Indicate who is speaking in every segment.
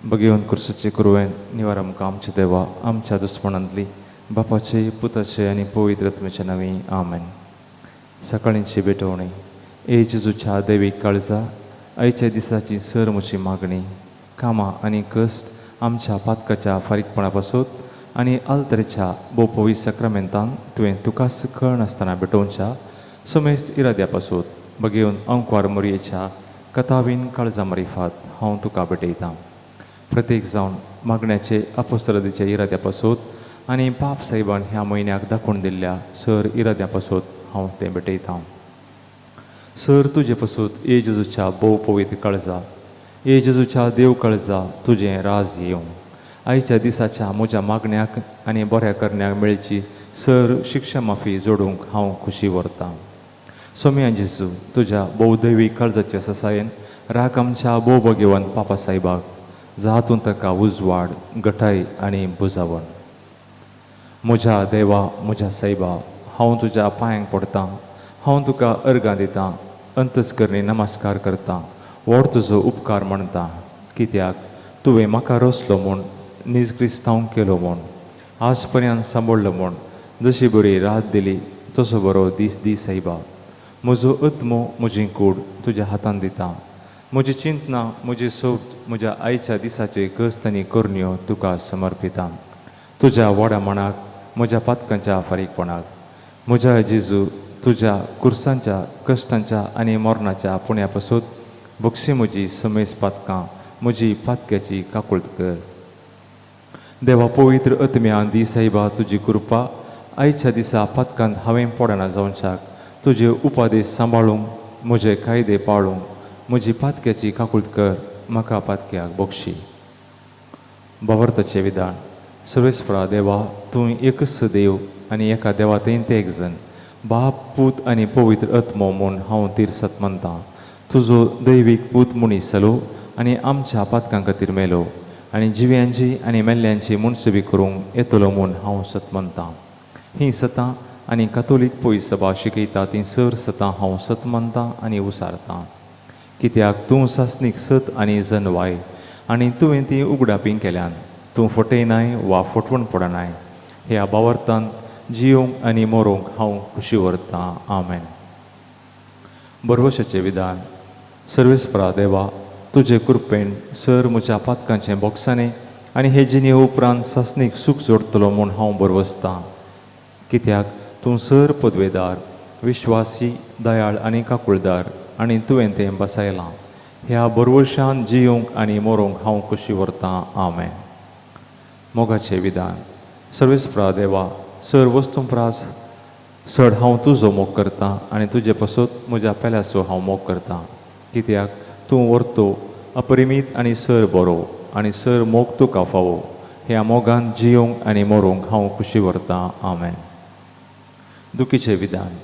Speaker 1: भगेवन कुर्साचे कुरवेन निवार आमकां आमच्या देवा आमच्या दुस्मणांतली बापाचे पुताचे आनी पवित्र आत्म्याच्या नांवी आमेन. सकाळींची भेटवणी. ए जेजूच्या देवीक काळजा, आयच्या दिसाची सर म्हजी मागणी, कामां आनी कश्ट आमच्या पातकाच्या फारीकपणा पासत आनी आल्तरेच्या भोव साक्रामेंतान तुवें तुकाच कळनासतना भेटोवच्या समेस्त इराद्या पासत बगेवन अंकवार मोरयेच्या कथावीन काळजा मारिफात हांव तुका भेटयतां. प्रत्येक जावन मागण्याचे अपोस्तलादीच्या इराद्या पासत आनी पाप साहेबान ह्या म्हयन्याक दाखोवन दिल्ल्या सर इराद्या पासत हांव तें भेटयतां. सर तुजे पासत ए जेजूच्या भोव पवित्र काळजा, ए जेजूच्या देव काळजा, तुजें राज येवं. आयच्या दिसाच्या म्हज्या मागण्याक आनी बऱ्या करण्याक मेळची सर शिक्षा माफी जोडूंक हांव खुशी व्हरतां. सोम्या जेजू, तुज्या भोवदैवी काळजाच्या ससायेन राख आमच्या भोव भगेवन पापा साहेबाक, जातून ताका उजवाड, गटाय आनी बुजावण. म्हज्या देवा, म्हज्या सायबा, हांव तुज्या पांयांक पडटां, हांव तुका अर्गां दितां, अंतस्करणी नमस्कार करतां, व्हड तुजो उपकार मानता. कित्याक तुवें म्हाका रचलो म्हूण, नीज क्रिस्तांव केलो म्हूण, आज पर्यंत सांबाळ्ळो म्हूण, जशी बरी रात दिली तसो बरो दीस दी सायबा. म्हजो आत्मो, म्हजी कूड तुज्या हातान दिता. म्हजी चिंतना, म्हजी सोबत, म्हज्या आयच्या दिसाचे कश्ट आनी करण्यो तुका समर्पिता, तुज्या व्हडा मनाक, म्हज्या पातकांच्या फारीकपणाक. म्हज्या जेजू, तुज्या कुर्सांच्या, कश्टांच्या आनी मरणाच्या पुण्या पासून बक्षी म्हजी समेस पातकां, म्हजी पातक्याची काकुळट कर. देवा, पवित्र आत्म्या दी सायबा तुजी कृपा, आयच्या दिसा पातकांत हांवें पडना जावच्याक, तुजे उपादेश सांबाळूंक, म्हजे कायदे पाळूंक. म्हजी पातक्याची काकुळट कर, म्हाका पातक्याक बक्षी. भावार्थाचें विधान. सर्वेस्परा देवा, तूं एकच देव आनी एका देवा ते एक जण, बाप, पूत आनी पवित्र आत्मो म्हूण हांव तीर्सत मानतां. तुजो दैवीक पूत मनीस जालो आनी आमच्या पातकां खातीर मेलो आनी जिव्यांची आनी मेल्ल्यांची मुनसबी करूंक येतलो म्हूण हांव सत मानतां. हीं सतां आनी कातोलीक पयस सभा शिकयता तीं सर सतां हांव सत मानतां आनी उसारतां. कित्याक तूं सासणीक सत आनी जनवाय आनी तुवें ती उगडापी केल्यान. तूं फटयनाय वा फटवण पडनाय. ह्या भावार्थान जियोंक आनी मरोंक हांव खुशी व्हरतां. आमेन. बरवशाचें विधान. सर्वेस्परा देवा, तुजे कृपेन सर म्हज्या पातकांचें बोगसाणें आनी हे जिणे उपरांत सासणीक सूख जोडटलो म्हूण हांव बरवसतां. कित्याक तूं सर पदवेदार, विश्वासी, दयाळ आनी काकुळदार आनी तुवें तें बसायलां. ह्या बरवशान जियोंक आनी मरोंक हांव खुशी व्हरतां. आमेन. मोगाचें विधान. सर्वेस्परा देवा, सर वस्तू प्रास चड हांव तुजो मोग करतां आनी तुजे पासत म्हज्या पेल्याचो हांव मोग करतां. कित्याक तूं व्हरतो, अपरिमीत आनी सर बरो आनी सर मोग तुका फावो. ह्या मोगान जियोंक आनी मरोंक हांव खुशी व्हरतां. आमेन. दुखीचें विधान.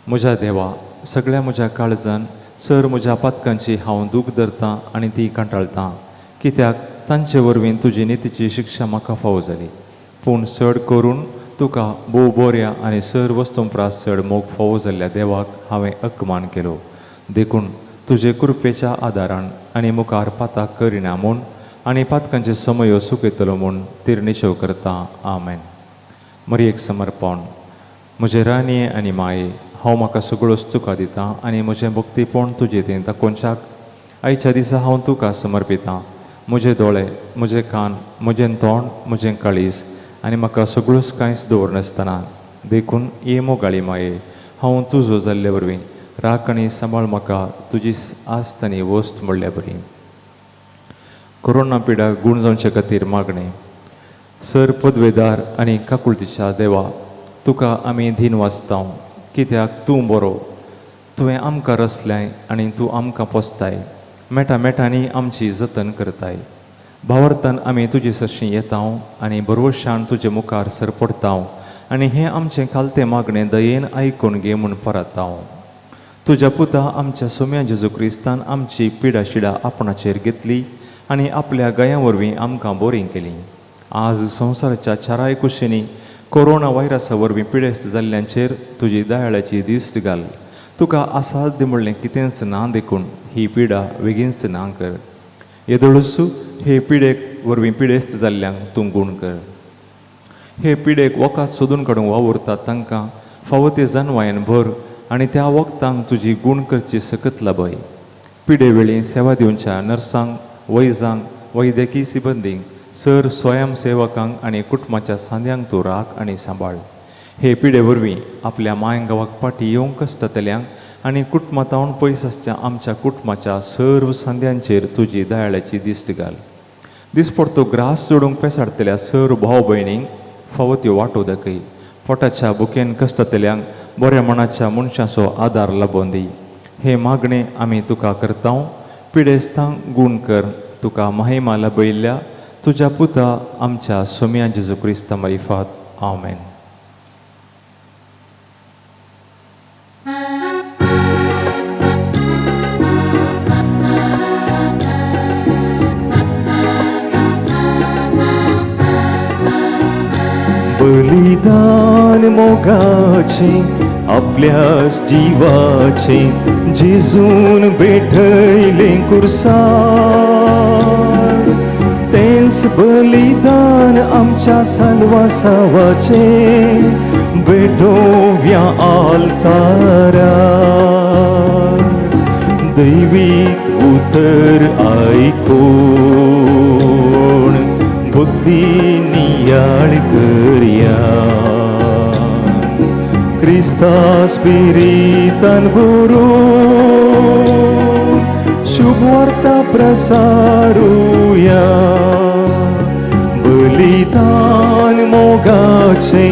Speaker 1: म्हज्या देवा, सगळ्या म्हज्या काळजान सर म्हज्या पातकांची हांव दूख धरतां आनी ती कंटाळटां. कित्याक तांचे वरवीं तुजी नितीची शिक्षा म्हाका फावो जाली. पूण चड करून तुका भोव बऱ्या आनी सर वस्तूं प्रास चड मोग फावो जाल्ल्या देवाक हांवें अपमान केलो. देखून तुजे कृपेच्या आदारान आनी मुखार पाताक करिना म्हूण आनी पातकांचे समयो सुकयतलो म्हूण तिरनिशेव करता. आमेन. मरयेक समर्पण. म्हजे राणये आनी माये, हांव म्हाका सगळोच तुका दितां आनी म्हजें भक्तीपण तुजे तें दाखोवच्याक आयच्या दिसा हांव तुका समर्पितां. म्हजे दोळे, म्हजे कान, म्हजें तोंड, म्हजें काळीज आनी म्हाका सगळोच कांयच दवरनासतना. देखून ये मोगाळी माये, हांव तुजो जाल्ले वरवीं राख आनी सांबाळ म्हाका तुजी आस्त आनी वस्त म्हणल्या बरी. कोरोना पिडा गूण जावचे खातीर मागणें. सर पदवेदार आनी काकुळतीच्या देवा, तुका आमी धीन वाचता. कित्याक तूं बरो. तुवें आमकां रचल्याय आनी तूं आमकां पोसताय, मेटा मेटांनी आमची जतन करताय. भावार्थान आमी तुजे सरशीं येता आनी बरवशान तुजे मुखार सरपडटा आनी हें आमचें खालतें मागणें दयेन आयकून घे म्हूण परता. तुज्या पुता आमच्या सोम्या जेजू क्रिस्तान आमची पिडा शिडा आपणाचेर घेतली आनी आपल्या गया वरवीं आमकां बरीं केलीं. आज संवसाराच्या चाराय कुशींनी कोरोना व्हायरसा वरवीं पिडेस्त जाल्ल्यांचेर तुजी दयाळाची दिश्ट घाल. तुका असाध्य म्हणलें कितेंच ना, देखून ही पिडा बेगीनच ना कर. येदोळूच हे पिडेक वरवीं पिडेस्त जाल्ल्यांक तूं गूण कर. हे पिडेक वखद सोदून काडूंक वावुरतात तांकां फावो ते जानवायेन भर आनी त्या वखदांक तुजी गूण करची सकत लाभय. पिडे वेळी सेवा दिवच्या नर्सांक, वैजांक, वैद्यकीय सिबंदींक, सर स्वयंसेवकांक आनी कुटुंबाच्या सांद्यांक तूं राख आनी सांबाळ. हे पिडे वरवीं आपल्या मांय गांवाक फाटी येवंक कश्टतल्यांक आनी कुटुंबां पयस आसच्या आमच्या कुटुंबाच्या सर्व सांद्यांचेर तुजी दयाळाची दिश्ट घाल. दिसपडतो ग्रास जोडूंक पेसाडतल्या सर्व भाव भयणींक फावो त्यो वाटो दाखय. पोटाच्या भुकेन कश्टतल्यांक बऱ्या मनाच्या मनशाचो आदार लाबोवन दी. हे मागणें आमी तुका करता. पिडेस्तांक गूण कर. तुका महिमा लाभयल्ल्या तुज्या पुता आमच्या सोम्या जेजू क्रिस्ता मारिफात. आमेन.
Speaker 2: बलिदान मोगाचे आपल्यास जीवाचे जेजून भेटयले कुर्सार, तेंच बलिदान आमच्या साल्वासावाचे भेटोव्या आल्तारा. दैवीक उतर आयकून भक्ती नियाळ करया, क्रिस्ता स्पिरितान भरून शुभ वार्ता प्रसारुया. बलिदान मोगाचे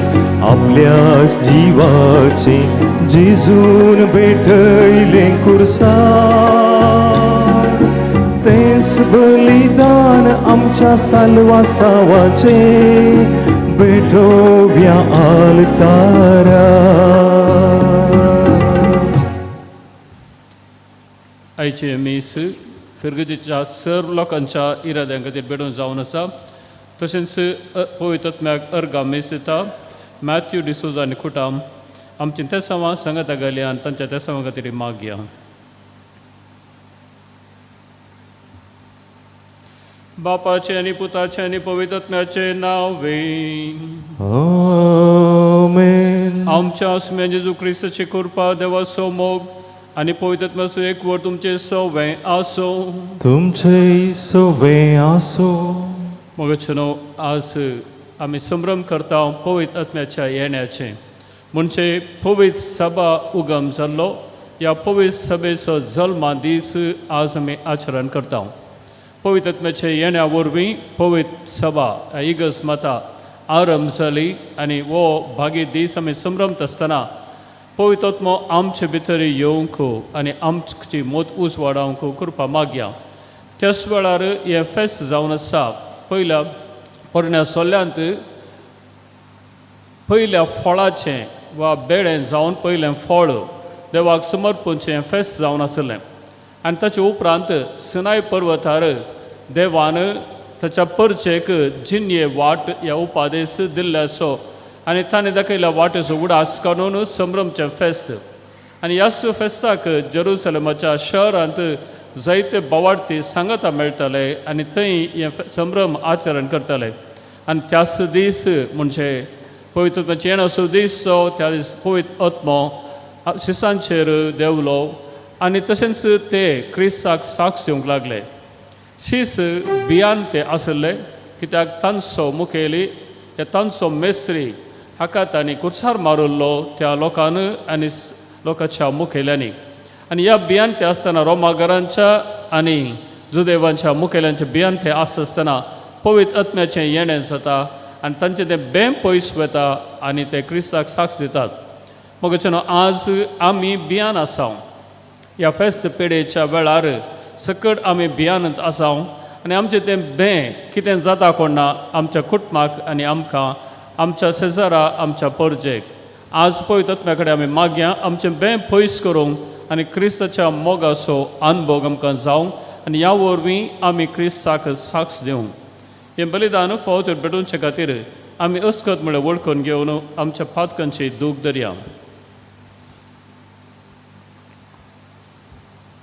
Speaker 2: आपल्यास जीवाचे जेजून भेटयले कुर्सार, तेंच बलिदान आमच्या साल्वासावाचे भेटोव्या आल्तारा.
Speaker 3: आयचे मीस फिरगजेच्या सर्व लोकांच्या इराद्यां खातीर भेटून जावन आसा. तशेंच पवित्र आत्म्याक अर्गां मीस दिता मॅथ्यू डिसोजा आनी कुटाम आमची तेसांवां सांगाता घाली आनी तांच्या तेसांवां खातीर मागया. बापाचे आनी पुताचे आनी पवित्र आत्म्याचे नांव वे.
Speaker 2: आमेन.
Speaker 3: आमच्या आसम्या जेजू क्रिस्ताची कृपा, देवाचो मोग आनी पवित्र आत्म्याचो एकवट तुमचे सवें आसूं.
Speaker 2: तुमचे सवे आसो.
Speaker 3: मोगाचेनो, आज आमी संभ्रम करता पवित्र आत्म्याच्या येण्याचें, म्हणजे पवित्र सभा उगम जाल्लो. ह्या पवित्र सभेचो जल्मा दीस आज आमी आचरण करता. पवित्र आत्म्याच्या येण्या वरवीं पवित्र सभा इगर्ज माता आरंभ जाली आनी हो भागी दीस आमी संभ्रमत आसतना पवित्र आत्मो आमचे भितर येवंक आनी आमची मत उजवाडावंक कृपा मागया. त्याच वेळार हें फेस्त जावन आसा पयल्या पोरण्या सोल्यांत पयल्या फळाचें वा बेळें जावन पयलें फळ देवाक समर्पणचें फेस्त जावन आसलें. आनी ताचे उपरांत सिनाय पर्वतार देवान ताच्या परचेक जिन्ये वाट ह्या उपादेश दिल्ल्याचो आनी ताणें दाखयल्या वाटेचो उडास काडून संभ्रमचें फेस्त. आनी ह्याच फेस्ताक जेरुसलेमाच्या शहरांत जायते बोवाळती सांगाता मेळटाले आनी थंय हें संभ्रम आचरण करताले. आनी त्याच दीस म्हणजे पवित्र येणाचो दीस जो त्या दीस पवित्र आत्मो शिसांचेर देंवलो आनी तशेंच ते क्रिस्ताक साक्ष दिवंक लागले. शीस भियान ते आसले कित्याक तांचो मुखेली या तांचो मेस्त्री हाका तांणी कुर्सार मारिल्लो त्या लोकान आनी लोकांच्या मुखेल्यांनी. आनी ह्या भियान ते आसतना रोमागरांच्या आनी जुदेवांच्या मुखेल्यांच्या भियान ते आसता आसतना पवित्र आत्म्याचें येणें जाता आनी तांचें तें बें पयस वता आनी ते क्रिस्ताक साक्ष दितात. मग आज आमी भियान आसा. ह्या फेस्त पेडेच्या वेळार सकट आमी भियानंत आसा आनी आमचें तें बें कितें जाता कोण ना आमच्या कुटुंबाक आनी आमकां आमच्या शेजारा आमच्या परजेक. आज पवित्र आत्म्या कडेन आमी मागया आमचें बें पयस करूंक आनी क्रिस्ताच्या मोगाचो अनुभव आमकां जावंक आनी ह्या वरवीं आमी क्रिस्ताक साक्ष दिवंक. हें बलिदान फावत भेटोवचे खातीर आमी अस्कत म्हळ्यार वळखून घेवन आमच्या पातकांची दूख धरया.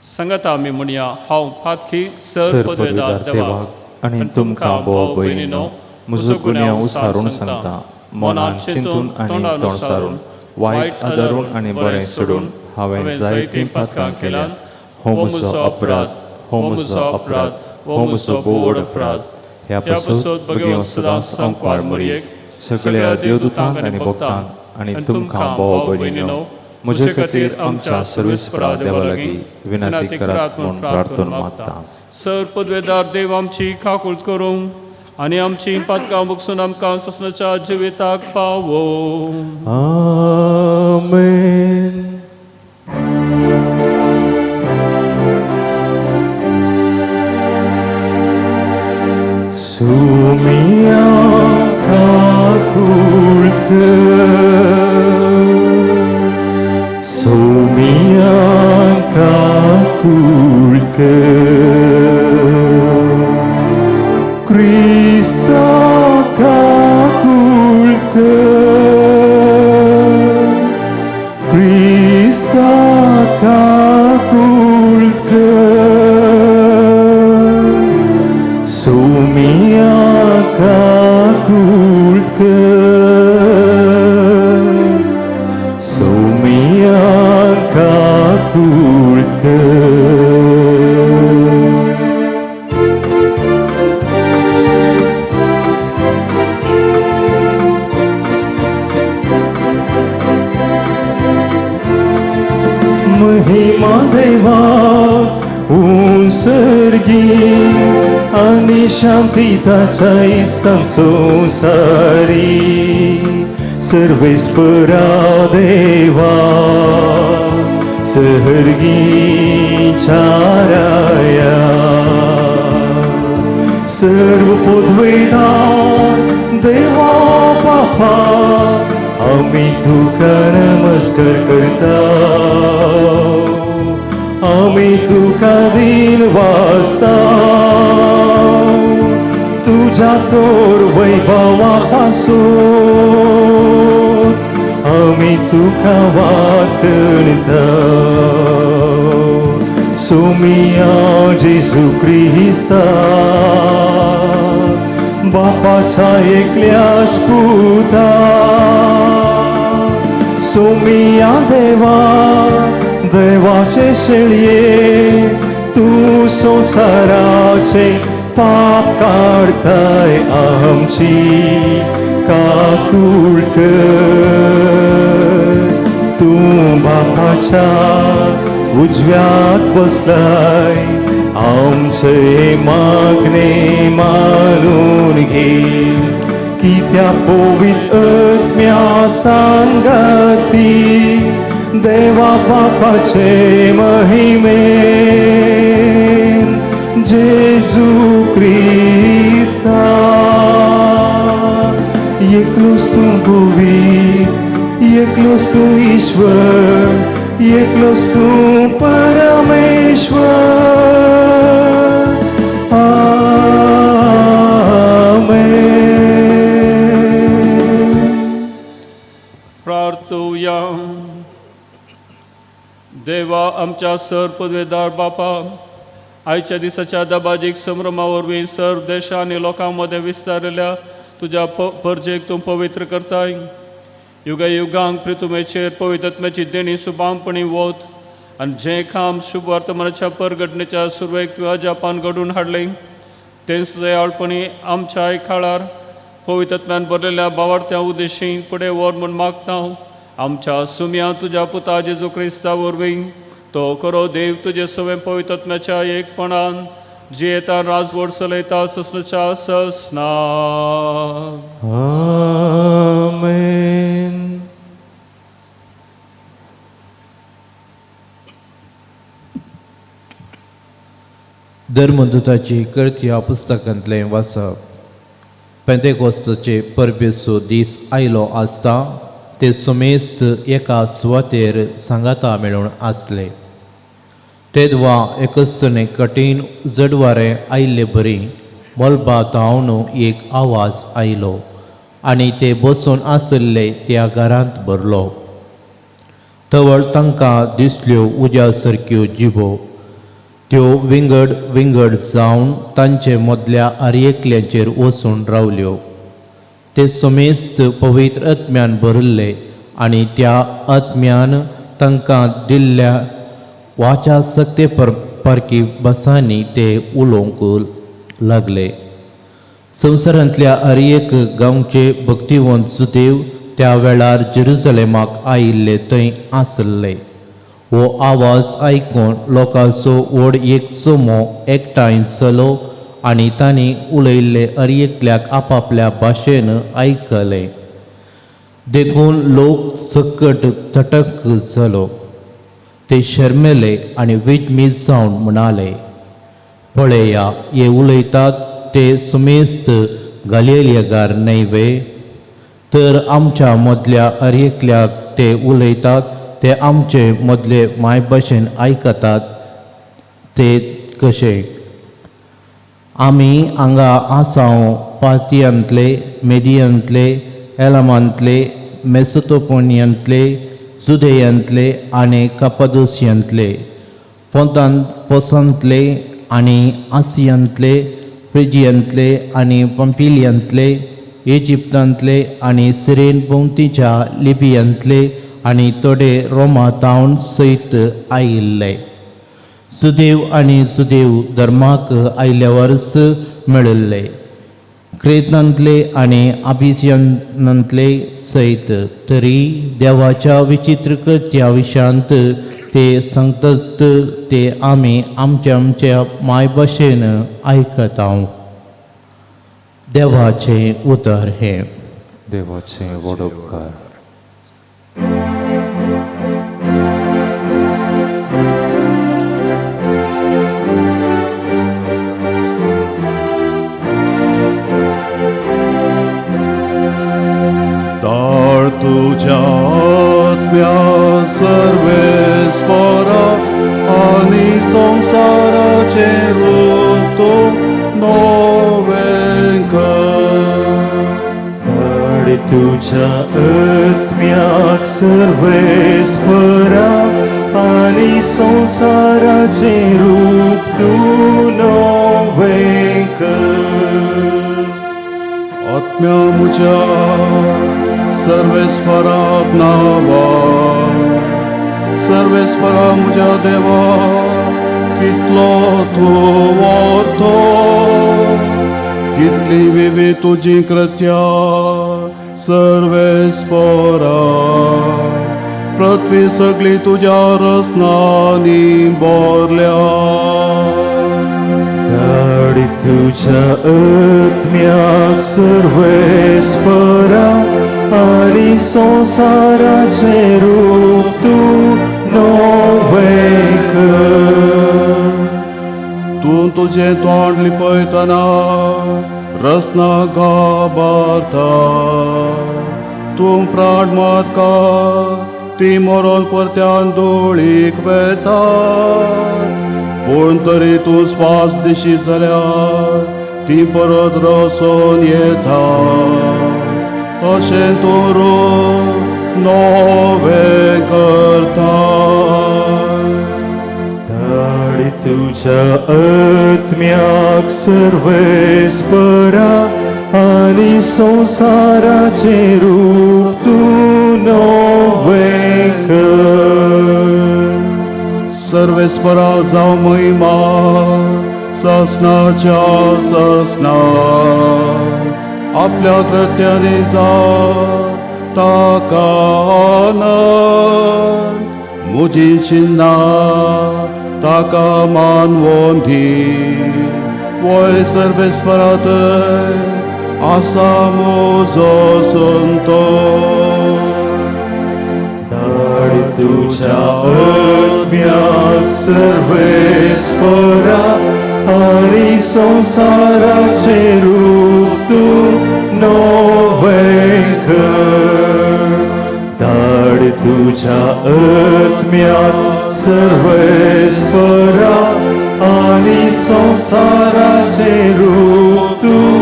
Speaker 3: सांगाता आमी म्हणया, हांव पातकी
Speaker 1: सर पदवीदार देवाक आनी तुमकां भोव भयणीनो म्हजो गुन्यांव सारून सांगता. मनान चिंतून आनी तोंड सारून, वायट आदारून आनी बरें सोडून हांवें जायतीं पातकां केल्यात. हो म्हजो अपराध, हो म्हजो अपराध, हो म्हजो बोड अपराध. ह्या पासत भगवंत सदांच संकवार मरयेक, सगळ्या देवदूतांक आनी भक्तांक आनी तुमकां भोव भयणीनो म्हजे खातीर आमच्या सर्वेस्परा देवा लागीं विनंती करात म्हूण प्रार्थना मागता.
Speaker 3: सर पदवेदार देव आमची काकूळट करूं आनी आमची पातकां बगसून आमकां ससनाच्या जिविताक पावो.
Speaker 2: आमेन. सुमिया काकुळट कर, सुमिया काकुळट कर, क्रिस्ता काकुळट कर, क्रिस्ता काकुळट कर, सुमिया काकुळट कर, सुमिया काकुळट कर. महिमा देवा उंसर्गी आणि शांती ताच्या इस्तान संसारी. सर्वेस्परा देवा सहर्गीच्या राया, सर्व पदवेदार देवा बापा, आम्ही तुका नमस्कार करता, आम्ही तुका दिन वाजता. तुझ्या तोर वैभवापासून आम्ही तुका वाट करता. सोमिया जेजू क्रिस्ता, बापाच्या एकल्याच पुता, सोमिया देवा देवाचे शेळये, तूं संवसाराचे पाप काडताय, आमची काकूळ कर. तूं बापाच्या उजव्यात बसलाय, आमचे मागणे मानून घे, कित्या पवित्र आत्म्या सांगाती देवा बापाचे महिमेन जेजू क्रिस्ता. एकलोच तूं पवित्र, एकलोच तूं ईश्वर, एकलोच तूं परमेश्वर. आमेन.
Speaker 3: प्रार्थुया. देवा आमच्या सर पदवेदार बापा, आयच्या दिसाच्या दबाजीक संभ्रमा वरवीं सर्व देशा आनी लोकां मदें विस्तारिल्ल्या तुज्या परजेक तूं पवित्र करताय. युगा युगांक प्रितुमेचेर पवित्रत्म्याची देणी सुबामपणी वत आनी जें काम शुभ वर्तमानाच्या परघटनेच्या सुरवेक तुवें अजापान घडून हाडलें, तेंच दयाळपणी आमच्या काळार पवित्रत्म्यान भरलेल्या बावार्थ्या उद्देशी फुडें व्हर म्हूण मागता आमच्या सुम्या तुज्या पुता जेजू क्रिस्ता वरवीं. तो करो देव तुजे सवें पवित्रत्म्याच्या एकपणान जियेता, राजवट चलयता ससनाच्या ससना.
Speaker 2: आमेन.
Speaker 4: धर्मदूताची कृती ह्या पुस्तकांतलें वाचप. पेंतेकोस्ताचे परबेचो दीस आयलो आसता ते समेस्त एका सुवातेर सांगाता मेळून आसले. तेदवा एकसणे कठीण जडवारें आयिल्ले बरी मलबा तावन एक आवाज आयलो आनी ते बसून आशिल्ले त्या घरांत भरलो. तवळ तांकां दिसल्यो उज्या सारक्यो जिबो त्यो विंगड विंगड जावन तांचे मदल्या आर्येकल्याचेर वचून रावल्यो. ते समेस्त पवित्र आत्म्यान भरिल्ले आनी त्या आत्म्यान तांकां दिल्ल्या वाचा सक्ते पारकी भासांनी ते उलोवंक लागले. संवसारांतल्या हर एक गांवचे भक्तिवंत सुदेव त्या वेळार जेरुजलेमाक आयिल्ले थंय आसले. हो आवाज आयकून लोकांचो व्हड एक चोमो एकठांय जालो आनी तांणी उलयल्ले हर एकल्याक आपापल्या भाशेन आयकलें. देखून लोक सकट थटक जालो. ते शर्मेले आनी विजमीत जावन म्हणाले, पळया हे उलयतात ते सुमेस्त गालिलियेगार न्हय वे? तर आमच्या मदल्या हर एकल्याक ते उलयतात ते आमचे मदले मायभाशेन आयकतात ते कशे? आमी हांगा आसाव पार्थियांतले, मेदियांतले, एलामांतले, मेसोतोपोनियांतले, जुदेयांतले आनी कापादोसियांतले, पोंतान पोसांतले आनी आसियांतले, फ्रिजियांतले आनी पंपिलियांतले, इजिप्तांतले आनी सिरेन भोंवतीच्या लिबियांतले आनी थोडे रोमा तावन सयत आयिल्ले. सुदेव आनी सुदेव धर्माक आयल्या वर्स मेळिल्ले, क्रेतांतले आनी अभिसियांतले सयत, तरी देवाच्या विचित्र कृत्या विशांत ते सांगतात ते आमी आमच्या आमच्या मायभाशेन आयकता. देवाचें उतर हें.
Speaker 1: देवाचे व्हड उपकार.
Speaker 5: धाड तुज्या आत्म्या सर्वेस्परा आनी संवसाराचें रूप तूं नवें कर.
Speaker 2: धाड तुज्या आत्म्याक सर्वेस्परा आनी संवसाराचें रूप तूं नवें कर.
Speaker 5: आत्म्या म्हज्या सर्वेस्पराक नांवा, सर्वेस्परा म्हज्या देवा, कितलो तूं व्हरतो, कितली विविध तुजी कृत्या सर्वेस्परा. पृथ्वी सगळी तुज्या रसनांनी भरल्या.
Speaker 2: धाड तुज्या आत्म्याक सर्वेस्परा आनी संवसाराचें रूप तूं नवें कर.
Speaker 5: तूं तुजें तोंड लिपयतना रसना घाबारता. तूं प्राण मारका ती मरोन परत्यान धुळीक वेता. पूण तरी तूं स्वास दिशी जाल्यार ती परत रसोन येता. अशें तूं रूप नवें करता.
Speaker 2: धाड तुज्या आत्म्याक सर्वेस्परा आनी संवसाराचें रूप तूं नवें कर.
Speaker 5: सर्वेस्परा जावं महिमा ससनाच्या ससना. आपल्या कृत्यांनी जावं ताका आनंद, म्हजी चिन्नां ताका मानवोन दी. वय सर्वेस्परा थंय आसा म्हजो संतोश.
Speaker 2: धाड तुज्या आत्म्याक सर्वेस्परा आनी संवसाराचें रूप तूं नवें कर. धाड तुज्या आत्म्याक सर्वेस्परा आनी संवसाराचें रूप तूं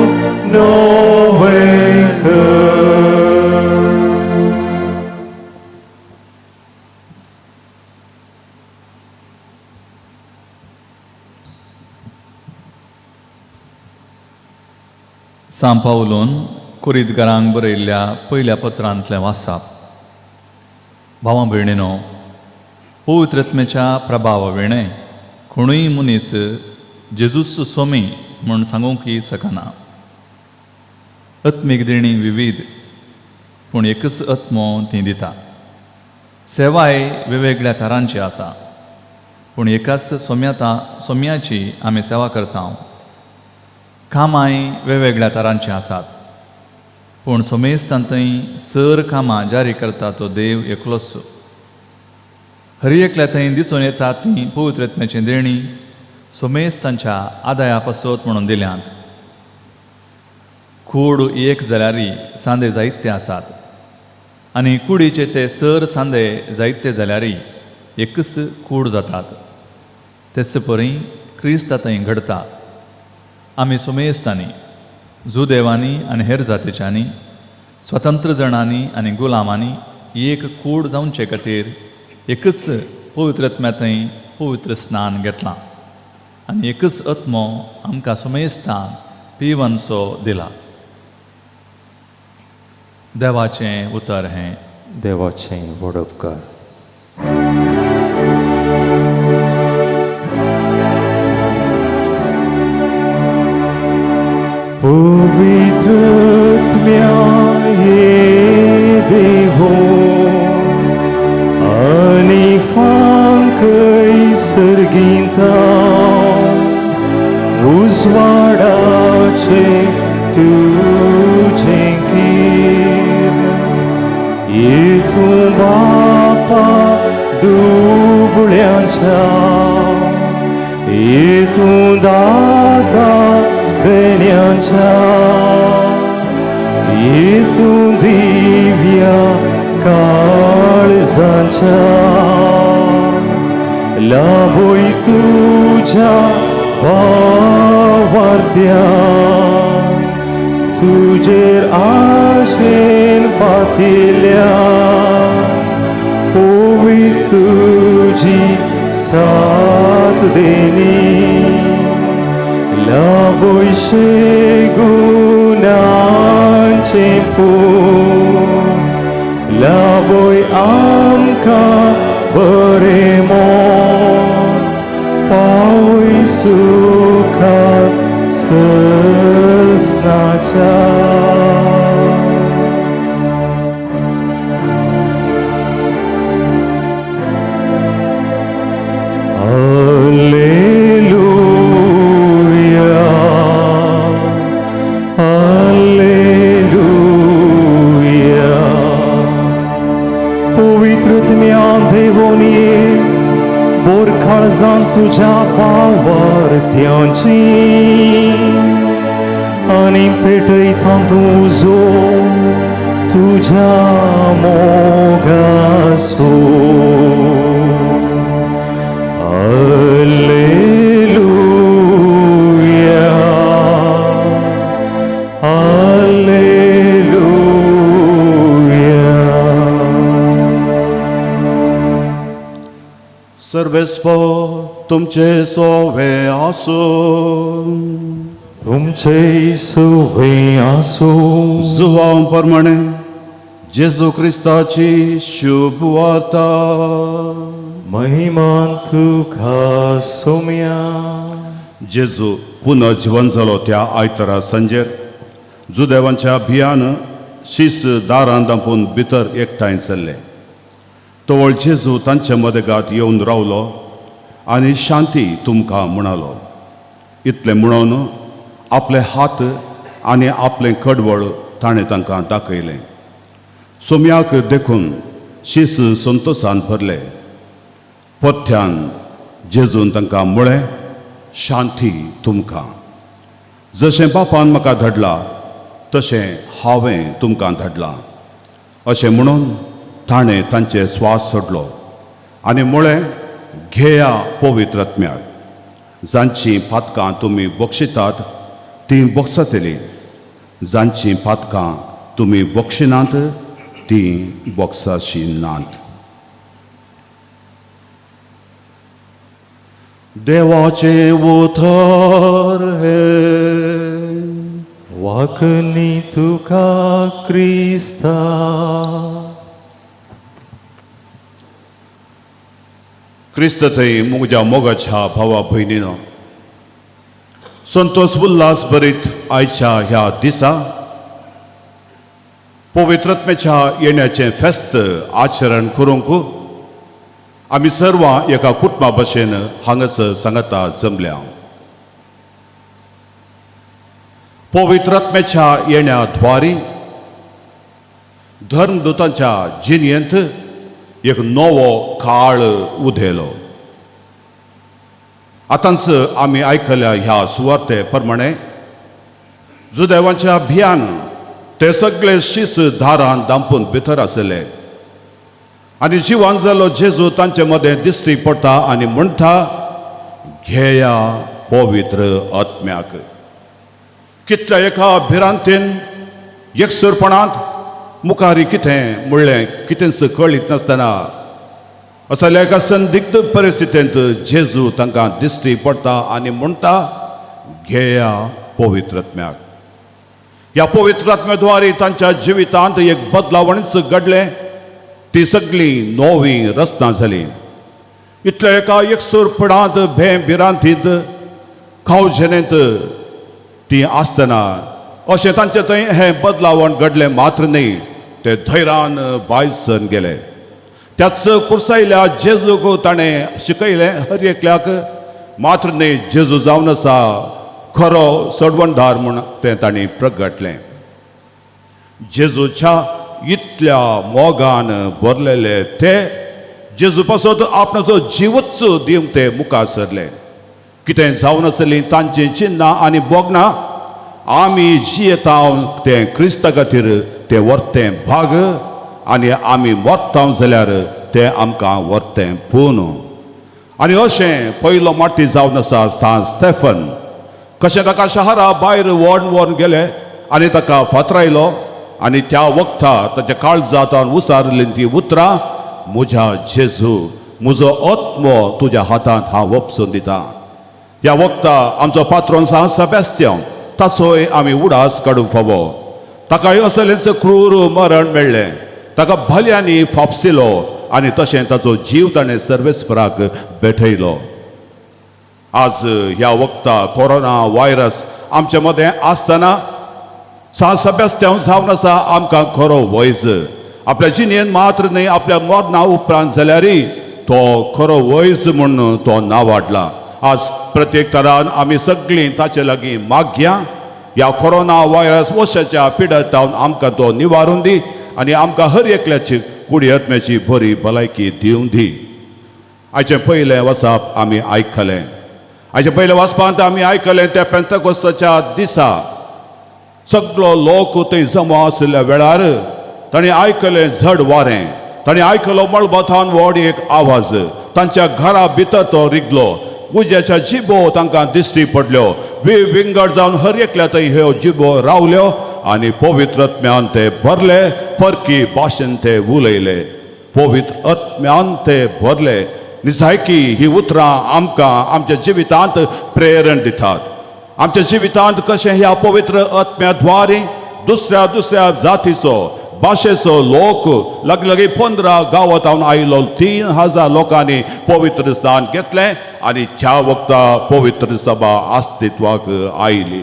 Speaker 2: नवें कर.
Speaker 6: सांव पावलून कुरितगरांक बरयल्ल्या पयल्या पत्रांतलें वासाप. भावां भयणीनो, पवित्रत्मेच्या प्रभावा विणें कोणूय मनीस जेजूस सोमी म्हूण सांगूंकय शकना. आत्मीक देणी विविध, पूण एकच आत्मो ती दिता. सेवाय वेगवेगळ्या तरांची आसा, पूण एकाच सोम्याता सोम्याची आमी सेवा करता. कामांय वेगवेगळ्या तरांची आसात, पूण सोमेस्तां थंय सर कामां जारी करता तो देव एकलोच. हर एकल्या थंय दिसून येतात ती पवित्रत्म्याची देणी सोमेस्तांच्या आदाया पासत म्हणून दिल्यांत. कूड एक जाल्यार सांदे जायते आसात आनी कुडीचे ते सर सांदे जायते जाल्यार एकच कूड जातात. तेच परी क्रिस्त थंय घडता. आमी सोमेस्तांनी, जुदेवांनी आनी हेर जातीच्यांनी, स्वतंत्र जणांनी आनी गुलामांनी एक कूड जावचे खातीर एकच पवित्रत्म्या थंय पवित्र स्नान घेतलां आनी एकच आत्मो आमकां सोमेस्तान पिवनसो दिला. देवाचें उतर हें.
Speaker 1: देवाचें व्हड उपकार.
Speaker 2: पवित्रत्म्या ये देवो आनी फांकय सर्गींता उजवाडाचे तुजें किर्ण येतूं बापा दुबळ्यांच्या येतूं दादा बेन्यांच्या येतूं दिव्या काळजांच्या लाभोय तुज्या भावार्त्या तुजेर आशेन पातिल्या पोवी तुजी साथ देनी लाभोय गुणांचे पूर लाभोय आमकां बरें मोन पावय सुखा ससनाच्या. Alleluia, Alleluia. पवित्रत्म्या देवोनी बोरकाळजान तुज्या भावार्थ्यांची आनी पेटयता तुजो तुज्या मोगासो. Alleluia, Alleluia.
Speaker 5: सर्वेस्पो तुमचे सोवे आसूं.
Speaker 2: तुमचे सुवे आसूं.
Speaker 5: जुवां प्रमाणे जेजू क्रिस्ताची शुभ वार्ता.
Speaker 2: महिमान तुका सोम्या.
Speaker 5: जेजू पुनर्जिवन जालो त्या आयतारा सांजेर जुदेवांच्या भियान शीस दारान दांपून भितर एकठांय जाल्ले. तवळ जेजू तांचे मदगात येवन रावलो आनी शांती तुमकां म्हणालो. इतलें म्हणून आपले हात आनी आपलें कडवळ ताणें तांकां दाखयलें. सोम्याक देखून शीस संतोसान भरले. पथ्यान जेजून तांकां म्हळें, शांती तुमकां. जशें बापान म्हाका धाडला तशें हांवें तुमकां धाडलां. अशें म्हणून ताणें तांचे स्वास सोडलो आनी म्हळें, घेया पवित्र आत्म्याक. जांचीं पातकां तुमी बक्षितात तीं बक्षतलीं, जांचीं पातकां तुमी बक्षिनात तीं बक्षाशी नात. देवाचें उतर हें.
Speaker 2: राखणी तुका क्रिस्ता.
Speaker 5: क्रिस्त थंय म्हज्या मोगाच्या भावा भयणीनो, संतोष उल्हास भरीत आयच्या ह्या दिसा पवित्रत्मेच्या येण्याचें फेस्त आचरण करूंक आमी सर्वां एका कुटुंबा भशेन हांगासर सांगता जमल्या. पवित्रत्मेच्या येण्या द्वारी धर्मदूतांच्या जिणेंत एक नवो काळ उदेलो. आतांच आमी आयकल्या ह्या सुवार्ते प्रमाणे जुदेवांच्या भियान ते सगळे शीस दारान दांपून भितर आसले आनी जिवान जालो जेजू तांचे मदें दिश्टी पडटा आनी म्हणटा, घेया पवित्र आत्म्याक. कितल्या एका भिरांतेन एकसुरपणांत मुखारी कितें म्हणलें कितेंच कळीत नासतना असल्या एका संदिग्ध परिस्थितींत जेजू तांकां दिश्टी पडटा आनी म्हणटा, घेया पवित्र आत्म्याक. ह्या पवित्र आत्म्याद्वारे तांच्या जिवितांत एक बदलावणीच घडलें. ती सगळी नवी रचना जाली. इतल्या एका एकसूरपणांत भें भिरांतींत खावजेनेंत ती आसतना अशें तांचे थंय हें बदलावण घडलें मात्र न्हय, ते धैरान भायर सरून गेले. त्याच कुर्सायल्या जेजूक ताणें शिकयलें हर एकल्याक, मात्र न्हय जेजू जावन आसा खरो सोडवणदार म्हूण तें तांणी प्रगटलें. जेजूच्या इतल्या मोगान भरलेले ते जेजू पासत आपणाचो जिवूच दिवंक ते मुखार सरले. कितें जावन आसलीं तांचीं चिन्नां आनी भोगणां आमी जियेता तें क्रिस्ता खातीर तें वर्तें भाग आनी आमी मरता जाल्यार तें आमकां वर्तें पून. आनी अशें पयलो माटी जावन आसा सांत स्टेफन, कशें ताका शहरा भायर व्हरून व्हरून गेले आनी ताका फातरायलो आनी त्या वखता ताच्या काळजांत उसारलीं ती उतरां, म्हज्या जेजू म्हजो आत्मो तुज्या हातांत हांव वपसून दिता. ह्या वखता आमचो पात्रोन सांत सेबेस्त्यांव ताचोय आमी उडास काडूंक फावो. ताकाय असलेंच क्रूर मरण मेळ्ळें, ताका भल्यांनी फापसिलो आनी तशें ताचो जीव ताणें सर्वेस्पराक भेटयलो. आज ह्या वखता कोरोना व्हायरस आमचे मदें आसतना सांत सेबेस्त्यांव जावन आसा आमकां खरो वैज. आपल्या जिणेन मात्र न्हय आपल्या मरणा उपरांत जाल्यारय तो खरो वैज म्हूण तो नांवाडला. आज प्रत्येक तरान आमी सगळीं ताचे लागीं मागया, ह्या कोरोना व्हायरस वशाच्या पिडतावन आमकां तो निवारून दी आनी आमकां हर एकल्याची कुडी आत्म्याची बरी भलायकी दिवं दी. आयचें पयलें वचप आमी आयकलें. आयचें पयलें वाचपांत आमी आयकलें त्या पेंतकोस्ताच्या दिसा सगळो लोक थंय जमा आशिल्ल्या वेळार ताणें आयकलें झड वारें, ताणें आयकलो मळबाथावन व्हड एक आवाज, तांच्या घरा भितर तो रिगलो. उज्याच्या जिबो तांकां दिश्टी पडल्यो, विंगड जावन हर एकल्या थंय ह्यो जिबो रावल्यो आनी पवित्र आत्म्यान ते भरले, परकी भाशेन ते उलयले. पवित्र आत्म्यान ते भरले. निजायकी ही उतरां आमकां आमच्या जिवितांत प्रेरण दितात. आमच्या जिवितांत कशें ह्या पवित्र आत्म्या द्वारे दुसऱ्या दुसऱ्या जातीचो भाशेचो लोक लागीं लागीं 15 गांवांत आयलो 3000 लोकांनी पवित्र स्थान घेतलें आनी त्या वखता पवित्र सभा अस्तित्वाक आयली.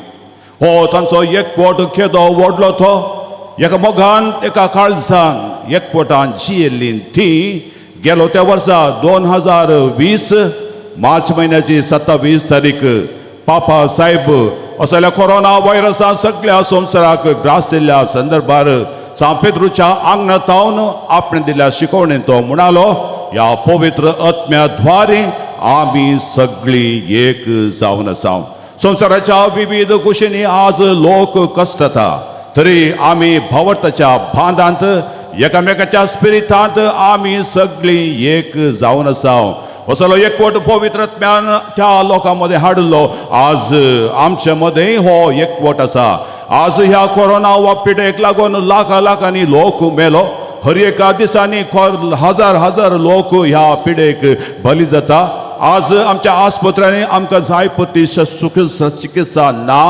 Speaker 5: हो तांचो एकवट केदो व्हडलो तो एका मोगान एका काळजान एकवटान जियेल्ली ती गेलो त्या वर्सा 2020 मार्च म्हयन्याची 27 तारीख पापा साहेब असल्या कोरोना व्हायरसान सगळ्या संवसाराक ग्रासिल्ल्या संदर्भार सांत पेद्रूच्या आंगणांत आपणे दिल्या शिकवणेन तो म्हणालो, ह्या पवित्र आत्म्या द्वारे आमी सगळीं एक जावन आसा. संवसाराच्या विविध कुशींनी आज लोक कश्टता तरी आमी भावर्थाच्या बांदांत एकामेकाच्या स्पिरितांत आमी सगळीं एक जावन आसा. असलो एकवट पवित्र आत्म्यान त्या लोकां मदें हाडलो. आज आमचे मदें हो एकवट आसा. आज ह्या कोरोना वा पिडेक लागून लाखां लाखांनी लोक मेलो. हर एका दिसांनी हजार हजार लोक ह्या पिडेक बली जाता. आज आमच्या आस्पत्र्यांनी आमकां जाय पुरती चिकित्सा ना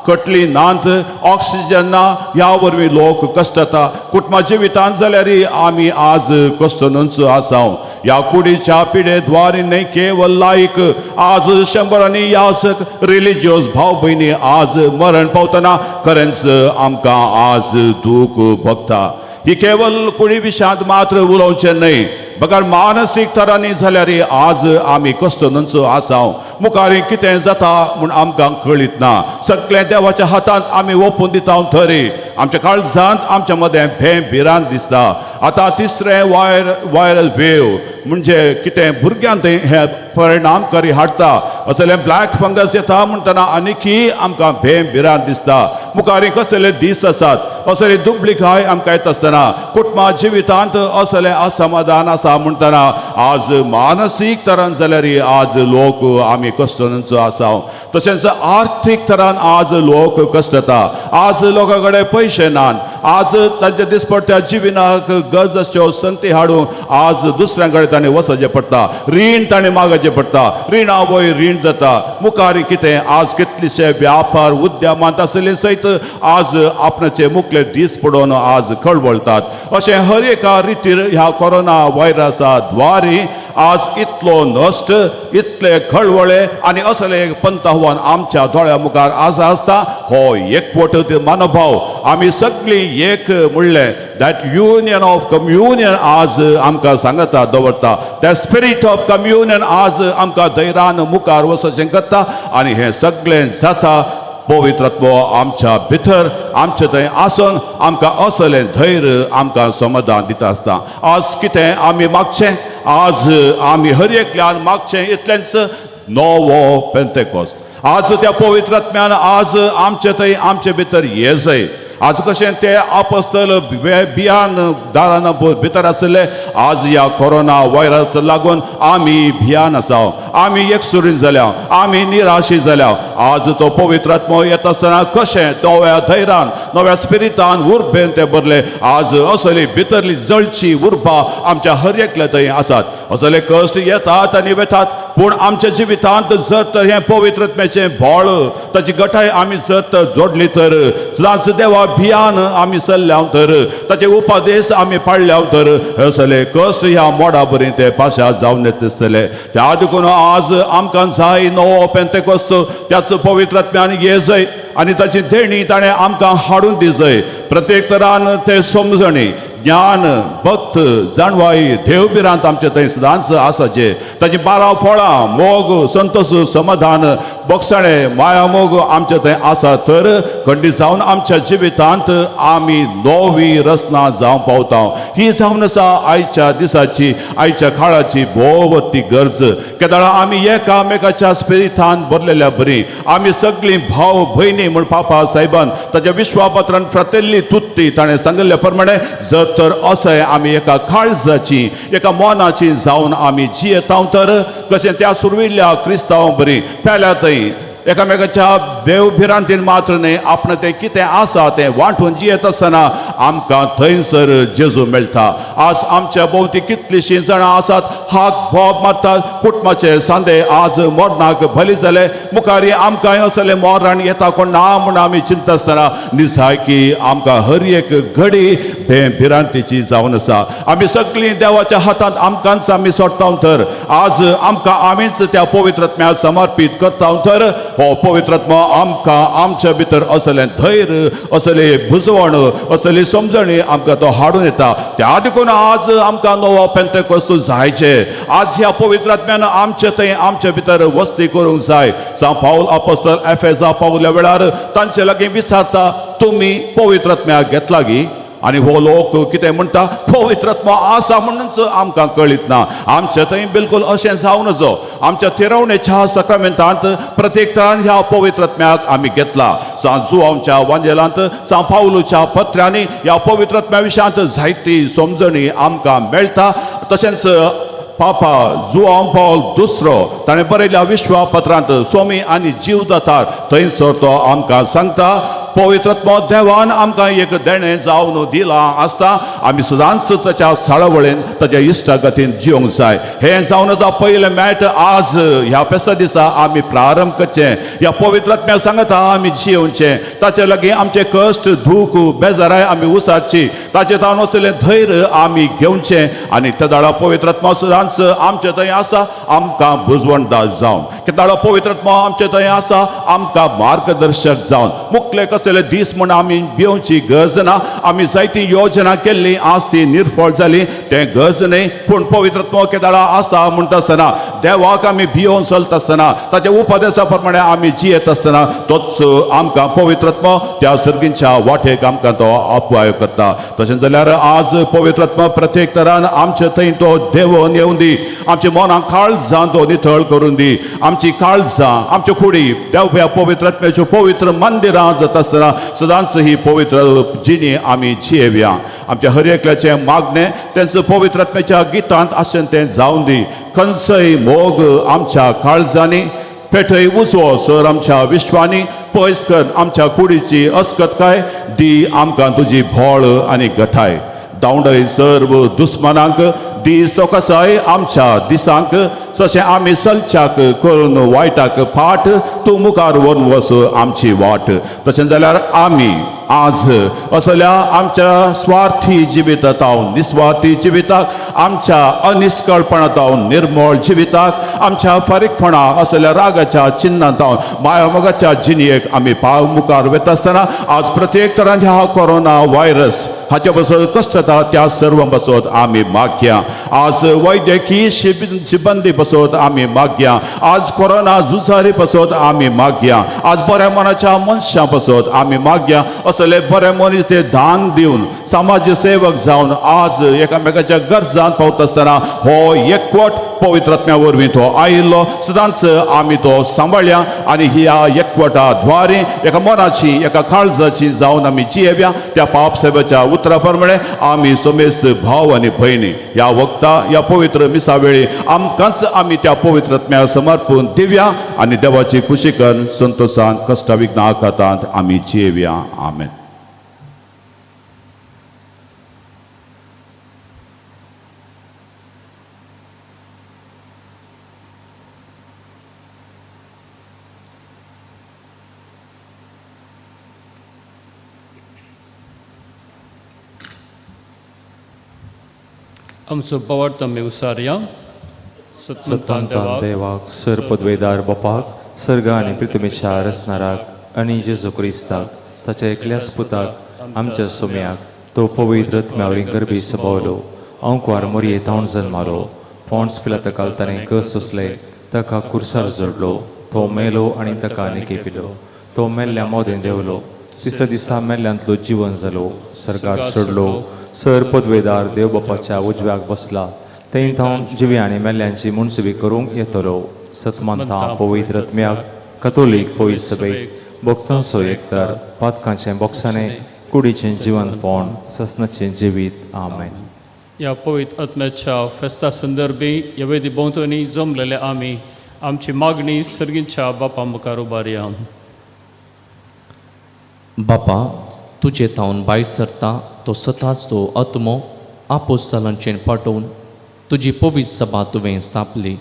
Speaker 5: कटली नात, ऑक्सिजन ना, ह्या वरवीं लोक कश्टता. कुटुंबा जिवितांत जाल्यार आमी आज कश्टनूच आसा. ह्या कुडीच्या पिडे द्वारे न्हय केवल लायक आज शंबरांनी यासक रिलिजियस भाव भयणी आज मरण पावतना खरेंच आमकां आज दूख भोगता. ही केवल कुडी विशयांत मात्र उलोवचें न्हय, बगर मानसीक तरांनी जाल्यार आज आमी कश्टनूच आसा. मुखार कितें जाता म्हूण आमकां कळीत ना. सगळें देवाच्या हातांत आमी ओपून दिता थरी आमच्या काळजांत आमच्या मदें भें भिरांत दिसता. आतां तिसरें वायरल वेव म्हणजे कितें भुरग्यांक हे परिणाम करी हाडटा. असले ब्लॅक फंगस येता म्हणटना आनीकी आमकां भें भिरांत दिसता. मुखार कसले दीस आसात, असले दुबळिकाय आमकां येता आसतना कुटुंबा जिवितांत असलें असमाधान आसा म्हणटना आज मानसीक तरान जाल्यार आज लोक आमी कश्टनचो आसा. तशेंच आर्थीक तरान आज लोक कश्टता. आज लोकां कडेन पयशे नात. आज तांच्या दिसपट्ट्या जिविनाक गरज आसच्यो संगती हाडून आज दुसऱ्यां कडेन ताणें वचचें पडटा, रीण ताणें मागचें पडटा, रिणा वयर रीण जाता. मुखार कितें आज कितलेशे व्यापार उद्यमांत आसले सयत आज आपणाचे मुखले दीस पडोवन आज खळबळतात. अशें हर एका रितीर ह्या कोरोना व्हायरसा द्वारे आज इतलो नश्ट, इतले खळवळे आनी असले एक पंतावन आमच्या दोळ्या मुखार आज आसता. हो एकवट मनोभाव आमी सगळीं एक म्हणलें that union of communion आज आमकां सांगता दवरता. That spirit of communion आज आमकां धैर्यान मुखार वचचें करता आनी हें सगळें जाता पवित्रत्व आमच्या भितर आमचे थंय आसून आमकां असलें धैर्य आमकां समाधान दिता आसता. आज कितें आमी मागचें, आज आमी हर एकल्यान मागचें इतलेंच, नवो पेंतेकोस्त आज त्या पवित्रात्म्यान आज आमचे थंय आमचे भितर येजय. आज कशें ते आपस्तल भियान दारान भितर आसले, आज ह्या कोरोना व्हायरस लागून आमी भियान आसा, आमी एकसुरीन जाल्या, आमी निराशी जाल्या. आज तो पवित्र आत्मो येता आसतना कशें नव्या धैर्यान नव्या स्पिरितान उर्बेन ते भरले. आज असली भितरली जळची उर्बा आमच्या हर एकल्या थंय आसात. असले कश्ट येतात आनी वेतात, पूण आमच्या जिवितांत जर तर हें पवित्र आत्म्याचें भोळ ताची गटाय आमी जर तर जोडली तर, सदांच देवा भियान आमी चल्ल्या तर, ताचे उपदेश आमी पाळल्या तर, असले कश्ट ह्या मोडा बरी ते पाशा जावन दिसतले. त्या देखून आज आमकां जाय नवो पेंतेकोस्त, त्याच पवित्र आत्म्यान येजय आनी ताची देणी ताणें आमकां हाडून दिजय. प्रत्येक तरान ते समजणी, ज्ञान, भक्त, जाणवाय, देवभिरांत आमचे थंय सदांच आसाचे. ताची 12 फळां, मोग, संतोष, समाधान, बक्षाणे, माया, मोग आमचे थंय आसा तर खंडीत जावन आमच्या जिवितांत आमी नवी रचना जावंक पावता. ही जावन आसा आयच्या दिसाची, आयच्या काळाची भोव ती गरज. केदळा आमी एकामेकाच्या स्पिरितान भरलेल्या बरी आमी सगळीं भाव भयणी म्हूण पापा साहेबान ताच्या विश्वापत्रान फ्रातेल्ली तुत्ती ताणें सांगिल्ल्या प्रमाणे जर तर अशें आमी एका काळजाची एका मनाची जावन आमी जियेता तर कशें त्या सुरविल्ल्या क्रिस्तांव बरी पेल्या थंय एकामेकाच्या देव भिरांतीन मात्र न्हय, आपणें तें कितें आसा तें वांटून जियेत आसतना आमकां थंयसर जेजू मेळटा. आज आमच्या भोंवती कितलींशीं जाणां आसात, हाक बोब मारतात, कुटुंबाचे सांदे आज मरणाक बली जाले. मुखार आमकां असलें मरण येता कोण ना म्हूण आमी चिंता आसतना निजायकी आमकां हर एक घडी भिरांतीची जावन आसा. आमी सगळीं देवाच्या हातांत आमकांच आमी सोडटा तर आज आमकां आमीच त्या पवित्र आत्म्याक समर्पीत करता तर हो पवित्र आत्मा आमकां आमच्या भितर असलें धैर्य, असले बुजवण, असली समजणी आमकां तो हाडून येता. त्या देखून आज आमकां नवो पेंतेकोस्त जायचे. आज ह्या पवित्र आत्म्यान आमचे थंय आमच्या भितर वस्ती करूंक जाय. सांव पावल अपोस्तल एफेजा पावल्या वेळार तांचे लागीं विचारता, तुमी पवित्र आत्म्याक घेतला गी? आनी हो लोक कितें म्हणटा, पवित्र आत्मा आसा म्हणूनच आमकां कळीत ना. आमचे थंय बिलकुल अशें जावं नजो. आमच्या थिरवणेच्या सक्रमेंतांत प्रत्येक तरान ह्या पवित्र आत्म्याक आमी घेतला. सांव जुवांवच्या वांजेलांत, सांव पावलूच्या पत्र्यांनी ह्या पवित्र आत्म्या विशयांत जायती समजणी आमकां मेळटा. तशेंच पापा जुवांव पावल दुसरो ताणें बरयल्या विश्वापत्रांत स्वामी आनी जीवदातार थंयसर तो आमकां सांगता, पवित्र देवान आमकां एक देणें जावन दिलां आसता. आमी सदांच ताच्या साळावळेन ताच्या इश्टागतीन जिवंक जाय. हें जावन आसा पयलें मॅट आज ह्या फेस्ता दिसा आमी प्रारंभ करचें. ह्या पवित्र आत्म्या सांगता आमी जियोवचें. ताचे लागीं आमचे कश्ट दूख बेजाराय आमी उसारची. ताचे तावन आशिल्लें धैर्य आमी घेवचें आनी तेदाळा पवित्र आत्मा सदांच आमचे थंय आसा आमकां बुजवणदार जावन. केदाळा पवित्र आत्मा आमचे थंय आसा आमकां मार्गदर्शक जावन. मुखले कसले दीस म्हूण आमी भिवची गरज ना. आमी जायती योजना केल्ली आज ती निर्फळ जाली तें गरज न्हय. पूण पवित्र आत्मो केदाळा आसा म्हणटा आसतना देवाक आमी भियोवन चलता आसतना ताच्या उपदेसा प्रमाणे आमी जियेत आसतना तोच आमकां पवित्र आत्मो त्या सर्गींच्या वाटेक आमकां तो अपाय करता. तशें जाल्यार आज पवित्र आत्मो प्रत्येक तरान आमचे थंय तो देवोन येवन दी. आमच्या मनाक काळजां तो नितळ करून दी. आमची काळजां आमच्यो कुडी देव ह्या पवित्र आत्म्याच्यो पवित्र मंदिरां जाता आसतना सदांच ही पवित्र जिणी आमी जियेवया. आमच्या हर एकल्याचें मागणें तेंचो पवित्र आत्म्याच्या गितांत आशेन तें जावन दी. खंयचोय मोग आमच्या काळजांनी पेटय उजवो सर आमच्या विश्वानी पयस कर आमच्या कुडीची अस्कतकाय दी आमकां तुजी भोळ आनी गठाय. दावंडय सर्व दुस्मनांक दी सोकसाय आमच्या दिसांक जशें आमी सलच्याक करून वायटाक फाट तूं मुखार व्हरून वच आमची वाट. तशें जाल्यार आमी आज असल्या आमच्या स्वार्थी जिवितांत निस्वार्थी जिविताक आमच्या अनिस्कळपणांत निर्मळ जिविताक आमच्या फारीकपणा असल्या रागाच्या चिन्नांत मायामोगाच्या जिणयेक आमी पाव मुखार वता आसतना आज प्रत्येक तरान ह्या कोरोना व्हायरस हाचे पासत कश्ट जाता त्या सर्व पासत आमी मागया. आज वैद्यकीय सिब्बंदी पासत आमी मागया. आज कोरोना झुजारी पासत आमी मागया. आज बऱ्या मनाच्या मनशां पासत आमी मागया. असले बरे मनीस ते दान दिवन समाज सेवक जावन आज एकामेकाच्या गरजान पावता आसतना हो एकवट पवित्र आत्म्या वरवीं तो आयिल्लो सदांच आमी तो सांबाळया आनी ह्या एकवटा द्वारे एका मनाची एका काळजाची जावन आमी जियेवया. त्या पाप साहेबाच्या उतरा प्रमाणे आमी समेस्त भाव आनी भयणी ह्या वक्ता ह्या पवित्र मिसा वेळी आमकांच आमी त्या पवित्र आत्म्या समर्पून दिवया आनी देवाची खुशी करून संतोशान कश्ट विघ्न आखातांत आमी जियेवया. आमेन.
Speaker 3: आमचो बोवार्थ आमी उसारया.
Speaker 1: सत्वंतान देवाक सर पदवेदार बापाक सर्ग आनी पृथ्वीच्या रचणाराक आनी जेजू क्रिस्ताक ताच्या एकल्याच पुताक आमच्या सोम्याक तो पवित्र आत्म्या वरवीं गर्भी सभावलो अंकवार मोरये तावन जल्मालो पोंड्स पिलाता ताणें कस सोंसले ताका कुर्सार जोडलो तो मेलो आनी ताका निके पिलो तो मेल्ल्या मोदें देंवलो तिसऱ्या दिसा मेल्ल्यांतलो जिवन जालो सर्गार सोडलो सर पदवेदार देव बापाच्या उजव्याक बसला थंय थावन जिवी आनी मेल्ल्यांची मुनसुबी करूंक येतलो. सतमानता पवित्र आत्म्याक कथोलीक पवित्र सभेक भक्तांचो एकतर पातकांचें बोक्साणें कुडीचें जिवनपण ससनाचें जिवीत. आमेन.
Speaker 3: ह्या पवित्र आत्म्याच्या फेस्ता संदर्भी ह्या वेदी भोंवतणी जमलेले आमी आमची मागणी सर्गींच्या बापा मुखार उबारया.
Speaker 7: बापा तुजे थावन भायर सरता तो सताच तो आत्मो आपोस्तलांचेर पाठोवन तुजी पवित्र सभा तुवें स्थापली.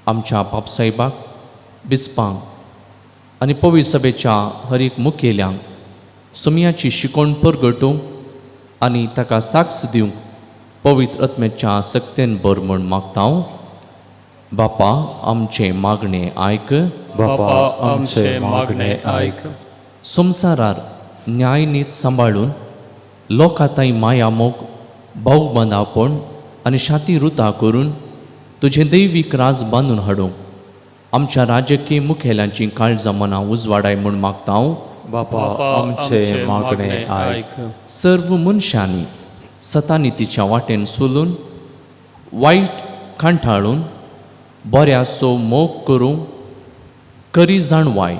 Speaker 7: आमच्या बापसाहेबाक बिस्पांक आनी पवित्र सभेच्या हर एक मुखेल्यांक सुमयाची शिकवण परगटूंक आनी ताका साक्ष दिवंक पवित्र आत्म्याच्या सक्तेन भर म्हूण मागता हांव. बापा आमचें मागणें आयक.
Speaker 1: बापा आमचें मागणें आयक.
Speaker 7: संवसारार न्यायनीत सांबाळून लोकां माया मोग भाव बांदापण आनी शांती रुता करून तुजें दैवीक राज बांदून हाडूंक आमच्या राजकीय मुखेल्यांची काळजां मनां उजवाडाय म्हूण मागता हांव.
Speaker 1: बापा आमचें मागणें आयक.
Speaker 7: सर्व मनशांनी सतानितीच्या वाटेन सोलून वायट कांठाळून बऱ्याचो मोग करूंक करी जाणवाय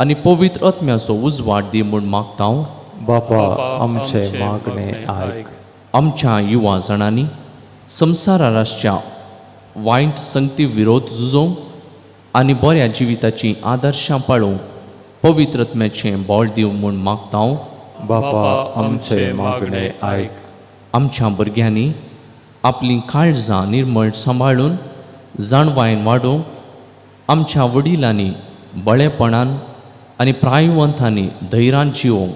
Speaker 7: आनी पवित्र आत्म्याचो उजवाड दी म्हूण मागता हांव.
Speaker 1: बापा आमचें मागणें आयक.
Speaker 7: आमच्या युवा जाणांनी संवसारार आसच्या वायट संगती विरोध झुजोवंक आनी बऱ्या जिविताचीं आदर्शां पाळोवंक पवित्रत्म्याचें बळ दिव म्हूण मागता.
Speaker 1: बापा आमचें मागणें आयक.
Speaker 7: आमच्या भुरग्यांनी आपलीं काळजां निर्मळ सांबाळून जाणवायन वाडोवंक, आमच्या वडिलांनी बळेपणान आनी प्रायवंतांनी धैर्यान जिवोवंक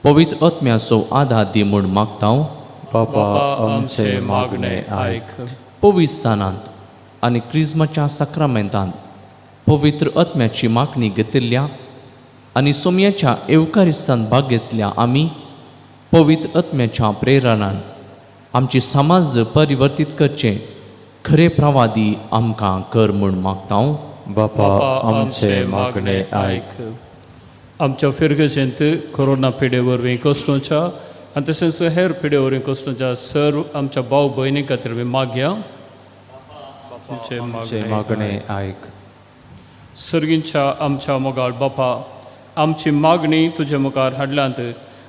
Speaker 7: पवित्र आत्म्याचो आदार दी म्हूण मागता.
Speaker 1: बापा आमचें मागणें आयक.
Speaker 7: पवित्र स्थानांत आनी क्रिज्माच्या साक्रामेंतांत पवित्र आत्म्याची मागणी घेतिल्ल्या आनी सोमयाच्या येवकारिस्तान भाग घेतल्या आमी पवित्र आत्म्याच्या प्रेरणान आमची समाज परिवर्तीत करचे खरे प्रवादी आमकां कर म्हूण मागता.
Speaker 1: बापा आमचें मागणें आयक.
Speaker 3: आमच्या फिरगजेंत कोरोना पिडे वरवीं कश्टोच्या आनी तशेंच हेर पिडे वरवीं कश्टोच्या सर्व आमच्या भाव भयणी खातीर आमी मागया.
Speaker 1: आमचें मागणें आयक.
Speaker 3: सर्गींच्या आमच्या मोगाळ बापा, आमची मागणी तुजे मुखार हाडल्यांत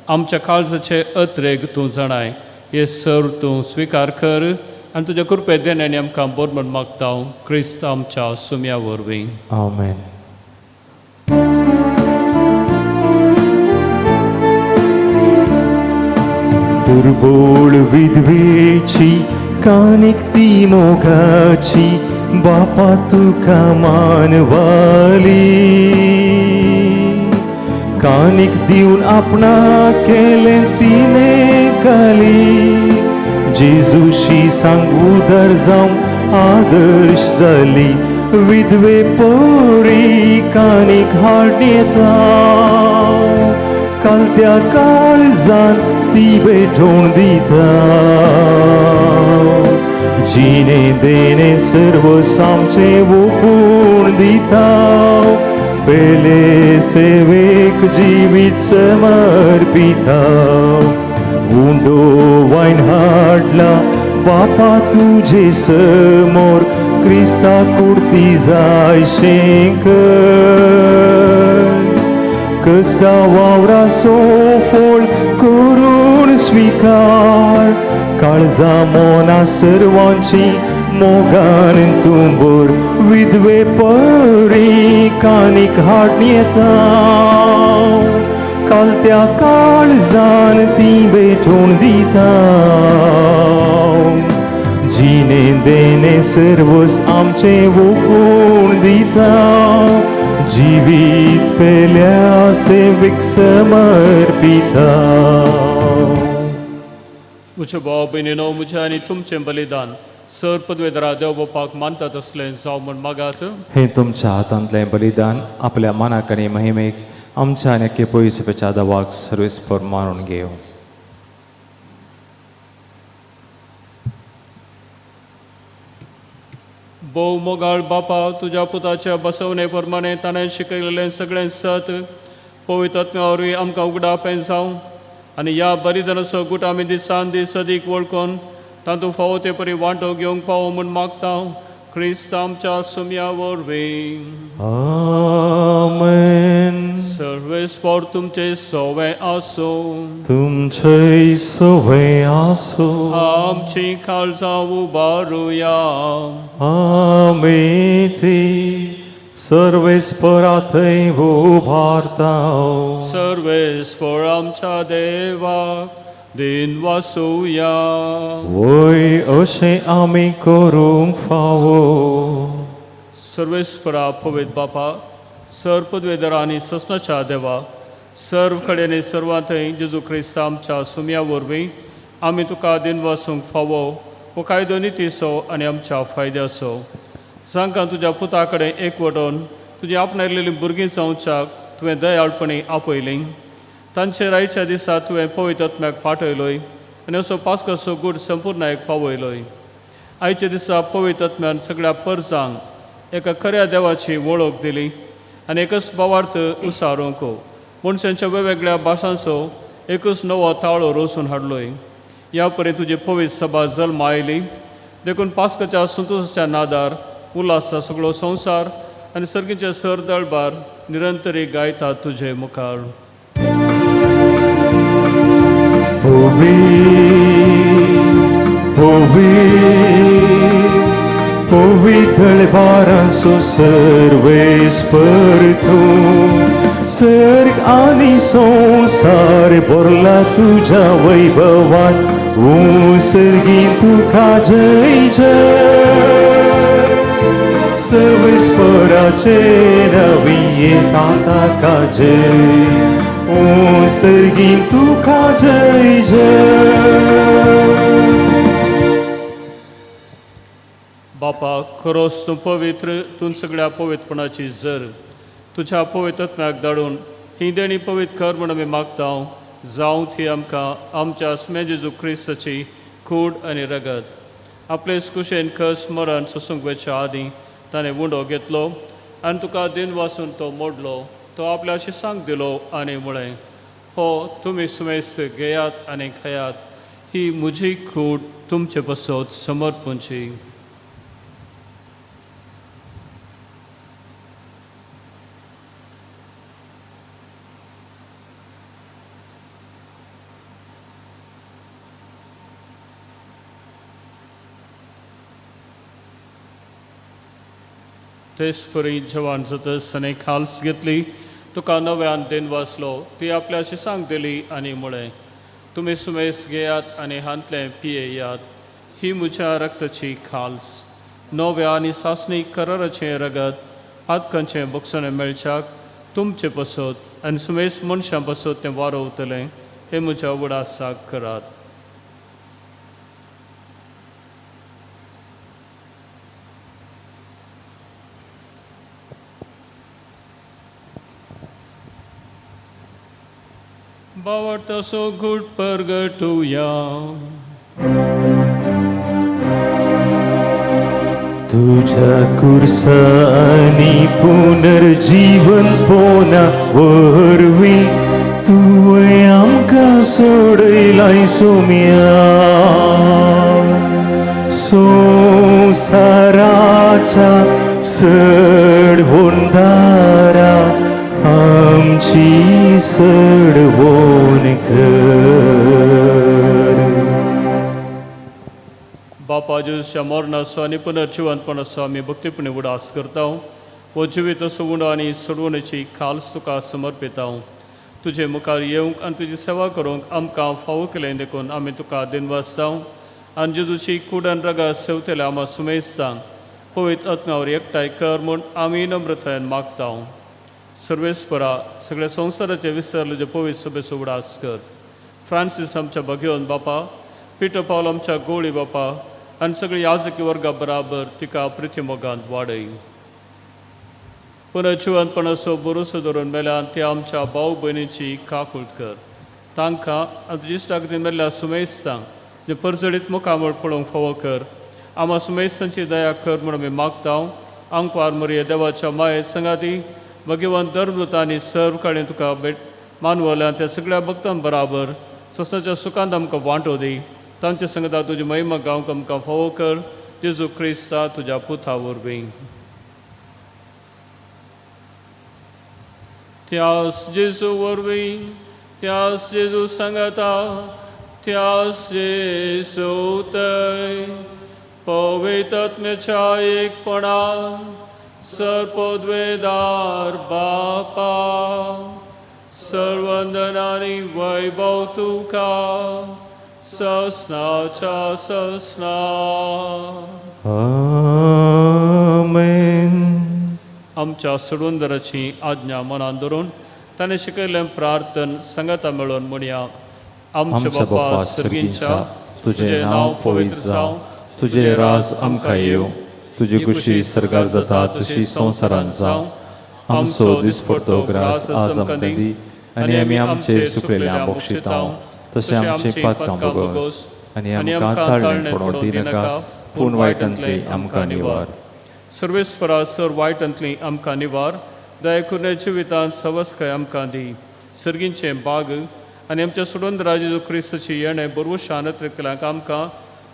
Speaker 3: आमच्या काळजाचे अत्रेग तूं जाणाय, हे सर्व तूं स्विकार कर आनी तुज्या कृपे देण्यानी आमकां बरो म्हूण मागता, क्रिस्त आमच्या सुम्या वरवीं.
Speaker 1: आमेन.
Speaker 2: दुर्बोळ विधवेची कानिक ती मोगाची, बापा तुका मानवाली. कानिक दिवन आपणा केलें तिणें काली, जेजूशी सांग उदर जावंक आदर्श जाली. विधवे पोरी कानिक हाड येता, काल त्या काळजान ती भेटोवन दिता. जिणे देणे सर्व आमचें ओपून दिता, पेले सेवेक जिवीत समर्पिता. उंडो वायन हाडला बापा तुजे समोर, क्रिस्ता कुर्ती जाय शेंकर. कश्टा वावराचो फोळ करून स्विकार, काळजा मोना सर्वांची मोगान तूं भर. विधवे परी कानिक हाड येता, काल त्या काळजान ती भेटोवन दिता. जिणे देणे सर्वस आमचें ओपून दिता, जिवीत पेल्या सेवेक समर्पिता.
Speaker 3: म्हज्या भाव भयणीनो, म्हजें आनी तुमचें बलिदान सर पदवेदरा देव बापाक मानतात तसलें जावं म्हूण मागात.
Speaker 1: हें तुमच्या हातांतलें बलिदान आपल्या मनाक आनी महिमेक आमच्या आनी एके पयसुपेच्या दवाक सर्वेस्पर मारून घेवं.
Speaker 3: भोव मोगाळ बापा, तुज्या पुताच्या बसवणे प्रमाणे ताणें शिकयलें सगळें सत पवित्र आत्म्या वरवीं आमकां उगडापें जावं आनी ह्या बलिदानाचो गूट आमी दिसान दीस अदीक वळखून तातूंत फावो ते परी वांटो घेवंक पावो म्हूण मागता, क्रिस्त आमच्या सुम्या वरवीं.
Speaker 2: आमेन.
Speaker 3: सर्वेस्पर तुमचे सवे आसूं.
Speaker 2: तुमचे सवे आसूं.
Speaker 3: आमची काळजां उबारुया.
Speaker 2: आमी ती सर्वेस्परा थंय उबारता.
Speaker 3: सर्वेस्पर आमच्या देवाक दिन वासुया.
Speaker 2: वय अशें आमी करूंक फावो.
Speaker 3: सर्वेस्परा पवित्र बापा, सर पदवेदरा आनी ससनाच्या देवा, सर्व कडेन सर्वांथंय जेजू क्रिस्त आमच्या सुम्या वरवीं आमी तुका दिन वासूंक फावो हो कायदो नितीचो आनी आमच्या फायद्याचो. जांकां तुज्या पुता कडेन एकवटून तुजी आपणायलेली भुरगीं जावच्याक तुवें दयाळपणी आपयलीं, तांचे रायच्या दिसा तुवें पवित्र आत्म्याक पाठयलोय आनी असो पास्काचो गूट संपूर्णायक पावयलोय. आयच्या दिसा पवित्र आत्म्यान सगळ्या परजांक एका खऱ्या देवाची वळख दिली आनी एकच भावार्थ उसारूंक मनशांच्या वेगवेगळ्या भाशांचो एकच नवो ताळो रोसून हाडलोय. ह्या परी तुजी पवित्र सभा जल्मा आयली देखून पास्काच्या संतोशाच्या नादार उल्हासा सगळो संवसार आनी सर्गीचे सर दळबार निरंतरी गायता तुजे मुखार.
Speaker 2: पवी पवी पवी दळबारांचो सर्वेस्पर तूं, सर्ग आनी संवसार भरला तुज्या वैभवान, ओ सर्गी तुका जय जय। सर्वेस्पराचे नवी येता ताका जय, ओ सर्गी तुका जय जय।
Speaker 3: बापा, खरोच तूं पवित्र, तूं सगळ्या पवित्रपणाची जर। तुज्या पवित्र आत्म्याक धाडून ही देणी पवित्र कर म्हूण आमी मागता। जावं ती आमकां आमच्या स्मे जेजू क्रिस्ताची कूड आनी रगत। आपले कुशेन कस मरण सोसूंक वचच्या आदीं ताणें उंडो घेतलो आनी तुका दिन वासून तो मोडलो। तो आपल्या शिसांक दिलो आनी म्हळें, हो तुमी सुमेस्त घेयात आनी खायात। ही म्हजी कूड तुमचे पासत समर्पणची। तेच परी जेवण जातच ताणें खाल्स घेतली, तुका नव्यान देन वाचलो, ती आपल्या शिसांक दिली आनी म्हळें, तुमी सुमेस घेयात आनी हांतलें पियेयात। ही म्हज्या रक्ताची खाल्स, नव्या आनी सासणीक कराराचें रगत। पातकांचें बक्षणें मेळच्याक तुमचे पसत आनी सुमेस मनशां पसत तें वारोवतलें। हें म्हज्या उडासाक करात। बावटसो घुट परगटुया।
Speaker 2: तुझ्या कुर्सानी पुनर्जीवन पोना वरवीं तुवें आमकां सोडयलाय सोम्या। संवसाराच्या सडवोन दारा आमची सडवोन कर।
Speaker 3: बापा जेजूच्या मरणाचो आनी पुनर्जिवंतपणाचो आमी भक्तीपणी उडास करता। हो जिवीत असो उंडो आनी सोडवणेची खाल्स तुका समर्पिता। तुजे मुखार येवंक आनी तुजी सेवा करूंक आमकां फावो केलें देखून आमी तुका दिनवासता। आनी जेजूची कूड आनी रगत सेवतले आमा सुमेस्तांक पवित्र आत्म्यावर एकठांय कर म्हूण आमी नम्रतायेन मागता। सर्वेस्परा, सगळ्या संवसाराचे विसरले जे पवित्र सभेचो उडास कर। फ्रांसीस आमच्या भगेवन बापा, पिटर पावल आमच्या गोळी बापा आनी सगळी याजकी वर्गा बराबर तिका प्रिती मोगांत वाडय। पुनर्जिवंतपणाचो भरोसो धरून मेल्यान ते आमच्या भाव भयणीची काकूट कर। तांकां आनी तुजी इश्टागतीन मेल्ल्या सुमेस्तांक जे परजळीत मुखामळ पळोवंक फावो कर। आमा सुमेस्तांची दया कर म्हूण आमी मागता। आंकवार मोरये देवाच्या मायेत संगाती भगवान धर्मदूत आनी सर्व कडेन तुका भेट मानवल्यान त्या सगळ्या भक्तां बराबर सस्नाच्या सुखांत आमकां वांटो दी। तांचे संगता तुजी महिमा गावंक आमकां फावो कर। जेजू क्रिस्ता तुज्या पुता वरवीं। त्यास जेजू वरवीं, त्यास जेजू सांगता, त्यास जेजू तय पवित्र आत्म्याच्या एकपणा सर्वपदवेदार बापा, सर्वंदनानी वैभव तुका ससनाच्या ससना।
Speaker 2: आमेन।
Speaker 3: आमच्या सोडवंदराची आज्ञा मनान धरून ताणें शिकयल्लें प्रार्थन संगता मेळोवन म्हणया।
Speaker 1: आमच्या बापा सर्गींच्या, तुजें नांव पवित्र जावं, तुजें राज आमकां येवं, तुजी खुशी सर्गार जाता तशी संवसारांत जावं। आमचो दिसपडतो ग्रास आज आमकां दी आनी आमी आमचेर सुकलेल्या बक्षितां तशें आमचें पातकां भोगोस आनी आमकां ताळणें पडोवंक दिनाका, पूण वायटांतली आमकां निवार।
Speaker 3: सर्वेस्परा, सर वायटांतली आमकां निवार। दया करून जिवितांत सवस्काय आमकां दी। सर्गींचें बाग आनी आमच्या सोडून जेजू क्रिस्ताची येणें बरवशान केल्याक आमकां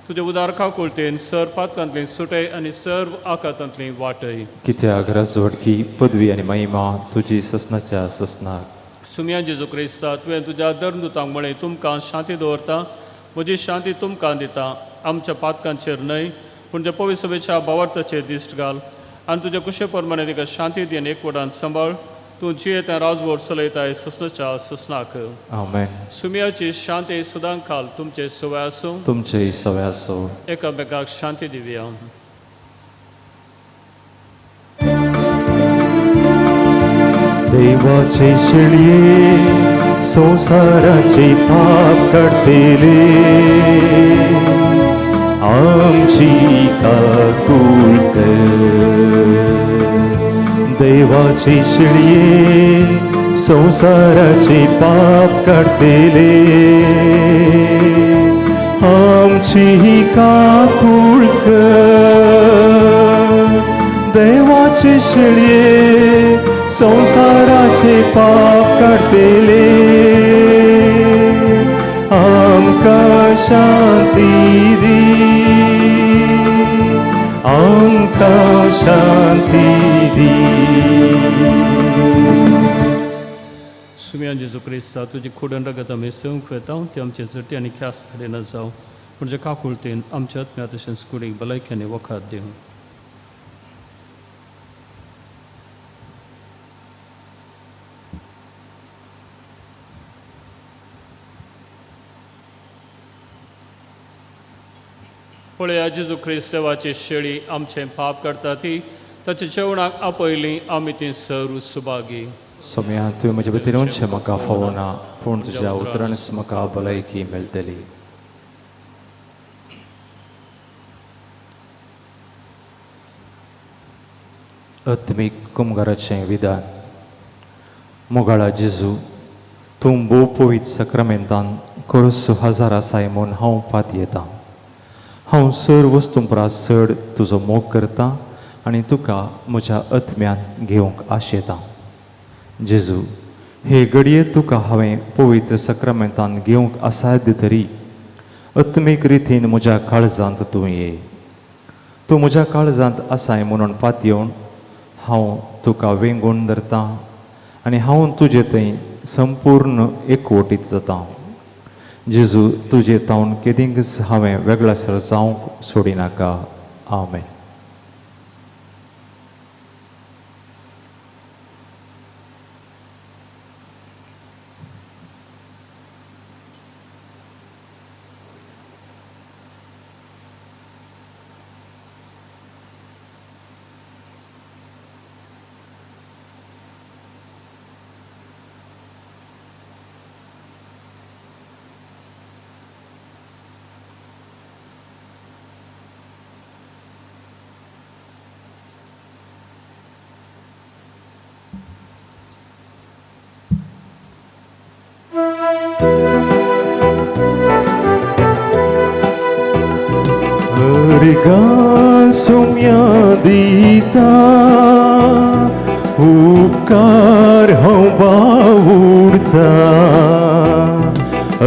Speaker 3: तुज्या उदार काकुळतेन सर पातकांतली सुटय आनी सर्व आकातांतली वाटय।
Speaker 1: कित्याक राजवटकी पदवी आनी महिमा तुजी ससनाच्या ससनाक।
Speaker 3: सुमया जेजू क्रिस्ता, तुवें तुज्या धर्मदूतांक म्हळें, तुमकां शांती दवरता, म्हजी शांती तुमकां दिता। आमच्या पातकांचेर न्हय पूण ज्या पवित्र सभेच्या भावार्थाचेर दिश्ट घाल आनी तुज्या कुशे प्रमाणे तिका शांती दी आनी एकवटान सांबाळ। तूं जियेता राजवट चलयताय ससनाच्या ससनाक.
Speaker 1: आमेन.
Speaker 3: सुमियाची शांती सदांकाल तुमचे सवय आसूं.
Speaker 1: तुमचे सवय आसूं.
Speaker 3: एकामेकाक शांती दिवया.
Speaker 2: देवाचे शेळये संवसाराचे पाप काडटेले आमची काकूळ कर. देवाचे शेळये संवसाराचे पाप काडटेले आमची काकूळ कर. देवाचे शेळये संवसाराचे पाप काडटेले आमकां शांती दी, आमकां शांती दी.
Speaker 3: सुमियान जेजू क्रिस्ता तुजी कुडन रगत आमी सेवंक वेता ते आमचे जटी आनी ख्यास्त हाडिना जावं, म्हणजे काकुळतीन आमच्या आत्म्या तशेंच कुडीक भलायकी आनी वखद दिवं. पळया जेजू क्रिस्त देवाची शेळी आमचें पाप करता ती ताच्या जेवणाक आपयली आमी ती सर सुभागी.
Speaker 1: सोम्या, तुवें म्हज्या भितर येवचें म्हाका फावना, पूण तुज्या उतरानच म्हाका भलायकी मेळटली. आत्मीक कुमगाराचें विधान. मोगाळा जेजू, तूं भोव पवित्र सक्रमेंतान कोरस हजार आसाय म्हूण हांव पातयेतां. हांव सर वस्तूं परस चड तुजो मोग करतां आनी तुका म्हज्या आत्म्यान घेवंक आशेतां. जेजू, हे घडये तुका हांवें पवित्र सक्रमेंतान घेवंक असाध्य तरी आत्मीक रितीन म्हज्या काळजांत तूं ये. तूं म्हज्या काळजांत आसाय म्हणून पातयेवन हांव तुका वेंगून धरतां आनी हांव तुजे थंय संपूर्ण एकवटीत जातां. जेजू, तुजे तावन केदींकच हांवें वेगळासर जावंक सोडिनाका. आमेन.
Speaker 2: सोम्या दिता उपकार हांव बावुडता.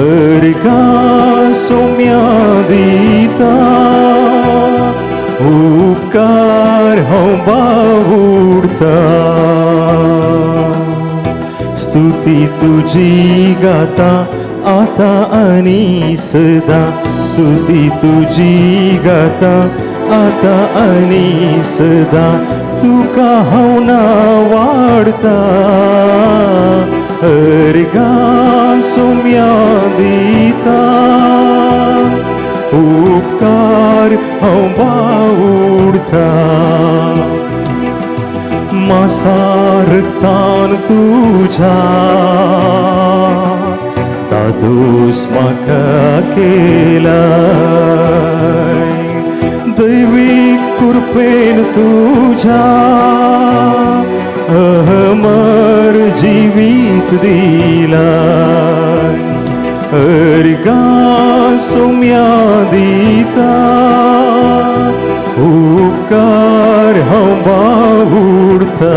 Speaker 2: अर्गा सोम्या दिता उपकार हांव बावुडता. स्तुती तुजी गाता आता आनी सदा, स्तुती तुजी गाता आता आनी सदा. तुका हांव ना वाडता अर्गा सोम्या दिता उपकार हांव बावुडता. मासारतान तुझ्या दादोस म्हाका केलाय, दैवीक कृपेन तुझ्या अमर जिवीत दिलाय. अर्गा सोम्या दिता उपकार हांव बावुडता.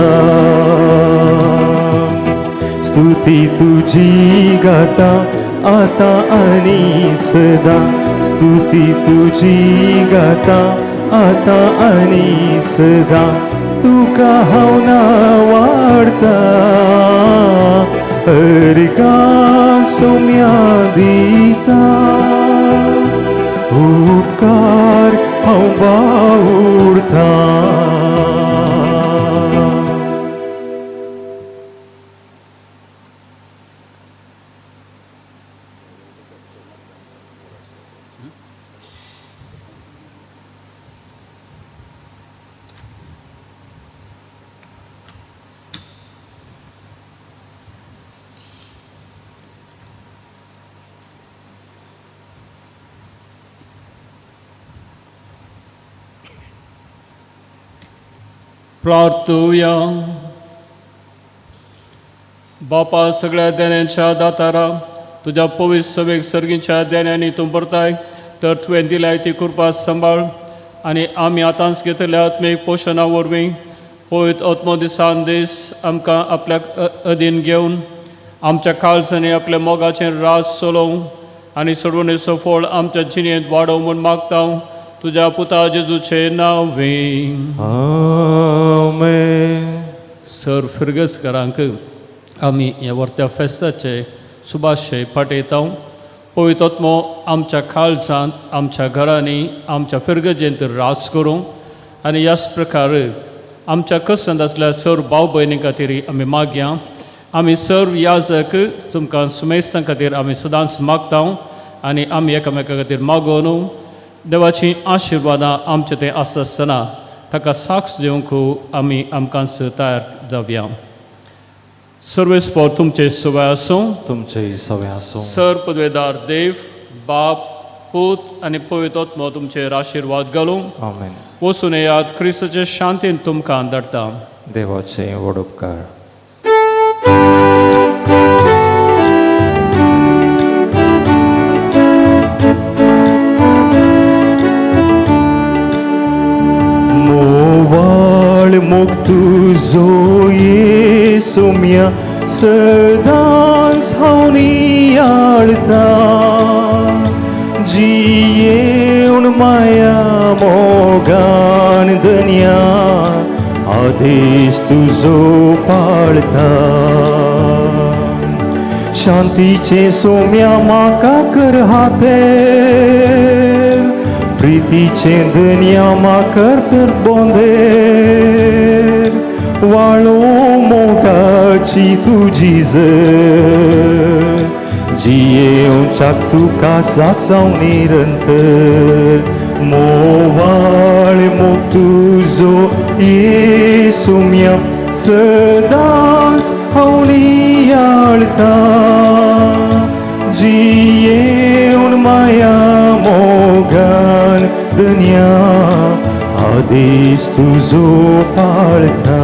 Speaker 2: स्तुती तुजी गाता आता आनी सदा, स्तुती तुजी गाता आता आनी सदा. तुका हांव ना वाडता अर्गा सोम्या दिता उपकार हांव बावुडता.
Speaker 3: प्रार्थुया. बापा सगळ्या देण्यांच्या दातारा, तुज्या पवित्र सभेक सर्गीच्या देण्यांनी तूं भरताय, तर तुवें दिल्याय ती कृपा सांबाळ आनी आमी आतांच घेतल्या आत्मीक पोशणा वरवीं पवित्र आत्मो दिसान दीस आमकां आपल्याक अधीन घेवन आमच्या काळजांनी आपल्या मोगाचें रास चलोवं आनी सोडवणेचो फळ आमच्या जिणेंत वाडोवं म्हूण मागता तुज्या पुता जेजूचें नांव.
Speaker 1: आमेन.
Speaker 3: सर फिरगसकारांक आमी ह्या वर्त्या फेस्ताचे सुभाशे पाठयता. पवित्र आत्मो आमच्या काळजांत, आमच्या घरांनी, आमच्या फिरगजेंत रास करूं आनी ह्याच प्रकार आमच्या कसंत आसल्या सर्व भाव भयणी खातीर आमी मागया. आमी सर्व याजक तुमकां सुमेस्तां खातीर आमी सदांच मागता आनी आमी एकामेका खातीर मागोवन देवाची आशिर्वादां आमचे ते आसता आसतना ताका साक्ष दिवंक आमी आमकांच तयार जावया. सर्वेस्पोर तुमचे सवय आसूं.
Speaker 1: तुमचे सवय आसूं.
Speaker 3: सर पदवेदार देव बाप, पूत आनी पवित्र आत्मो तुमचेर आशिर्वाद घालूं.
Speaker 1: आमेन.
Speaker 3: वचून येयात, क्रिस्ताचे शांतीन तुमकां धाडटा.
Speaker 1: देवाचे व्हड उपकार.
Speaker 2: मोवाळ मोग तुजो येसुम्या सदांच हांव नियाळता, जियेवन माया मोगान धन्या आदेश तुजो पाळता. शांतीचे सोम्या म्हाका कर हाते, प्रितीचे धन्या म्हाका तर बोंदेर, वाळो मोगाची तुजी जर जियेवच्याक तुका साक जावं निरंतर. मोवाळ मोग तुजो येसुम्या सदांच हांव नियाळता, जियेवन माया मोगान धन्या आदेश तुजो पाळता.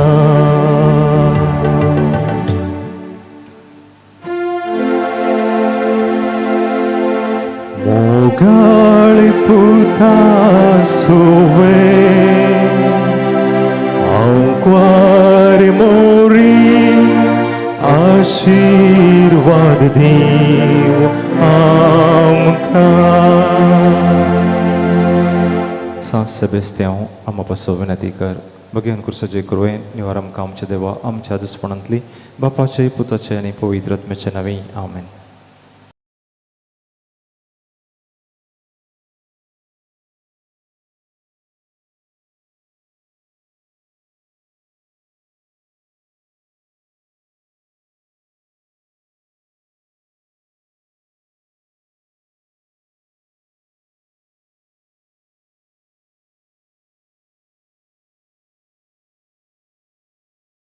Speaker 2: मोगाळ पुता सोवे हांव क्वार मोरी आशिर्वाद दीव आमकां.
Speaker 1: सांत सेबेस्त्यांव, आमा पासो विनंती कर. भगेवन कुर्साचे कृपेन निवार आमकां आमच्या देवा आमच्या दुस्पणांतली, बापाचे, पुताचे आनी पवित्र आत्म्याचे नांवी. आमेन.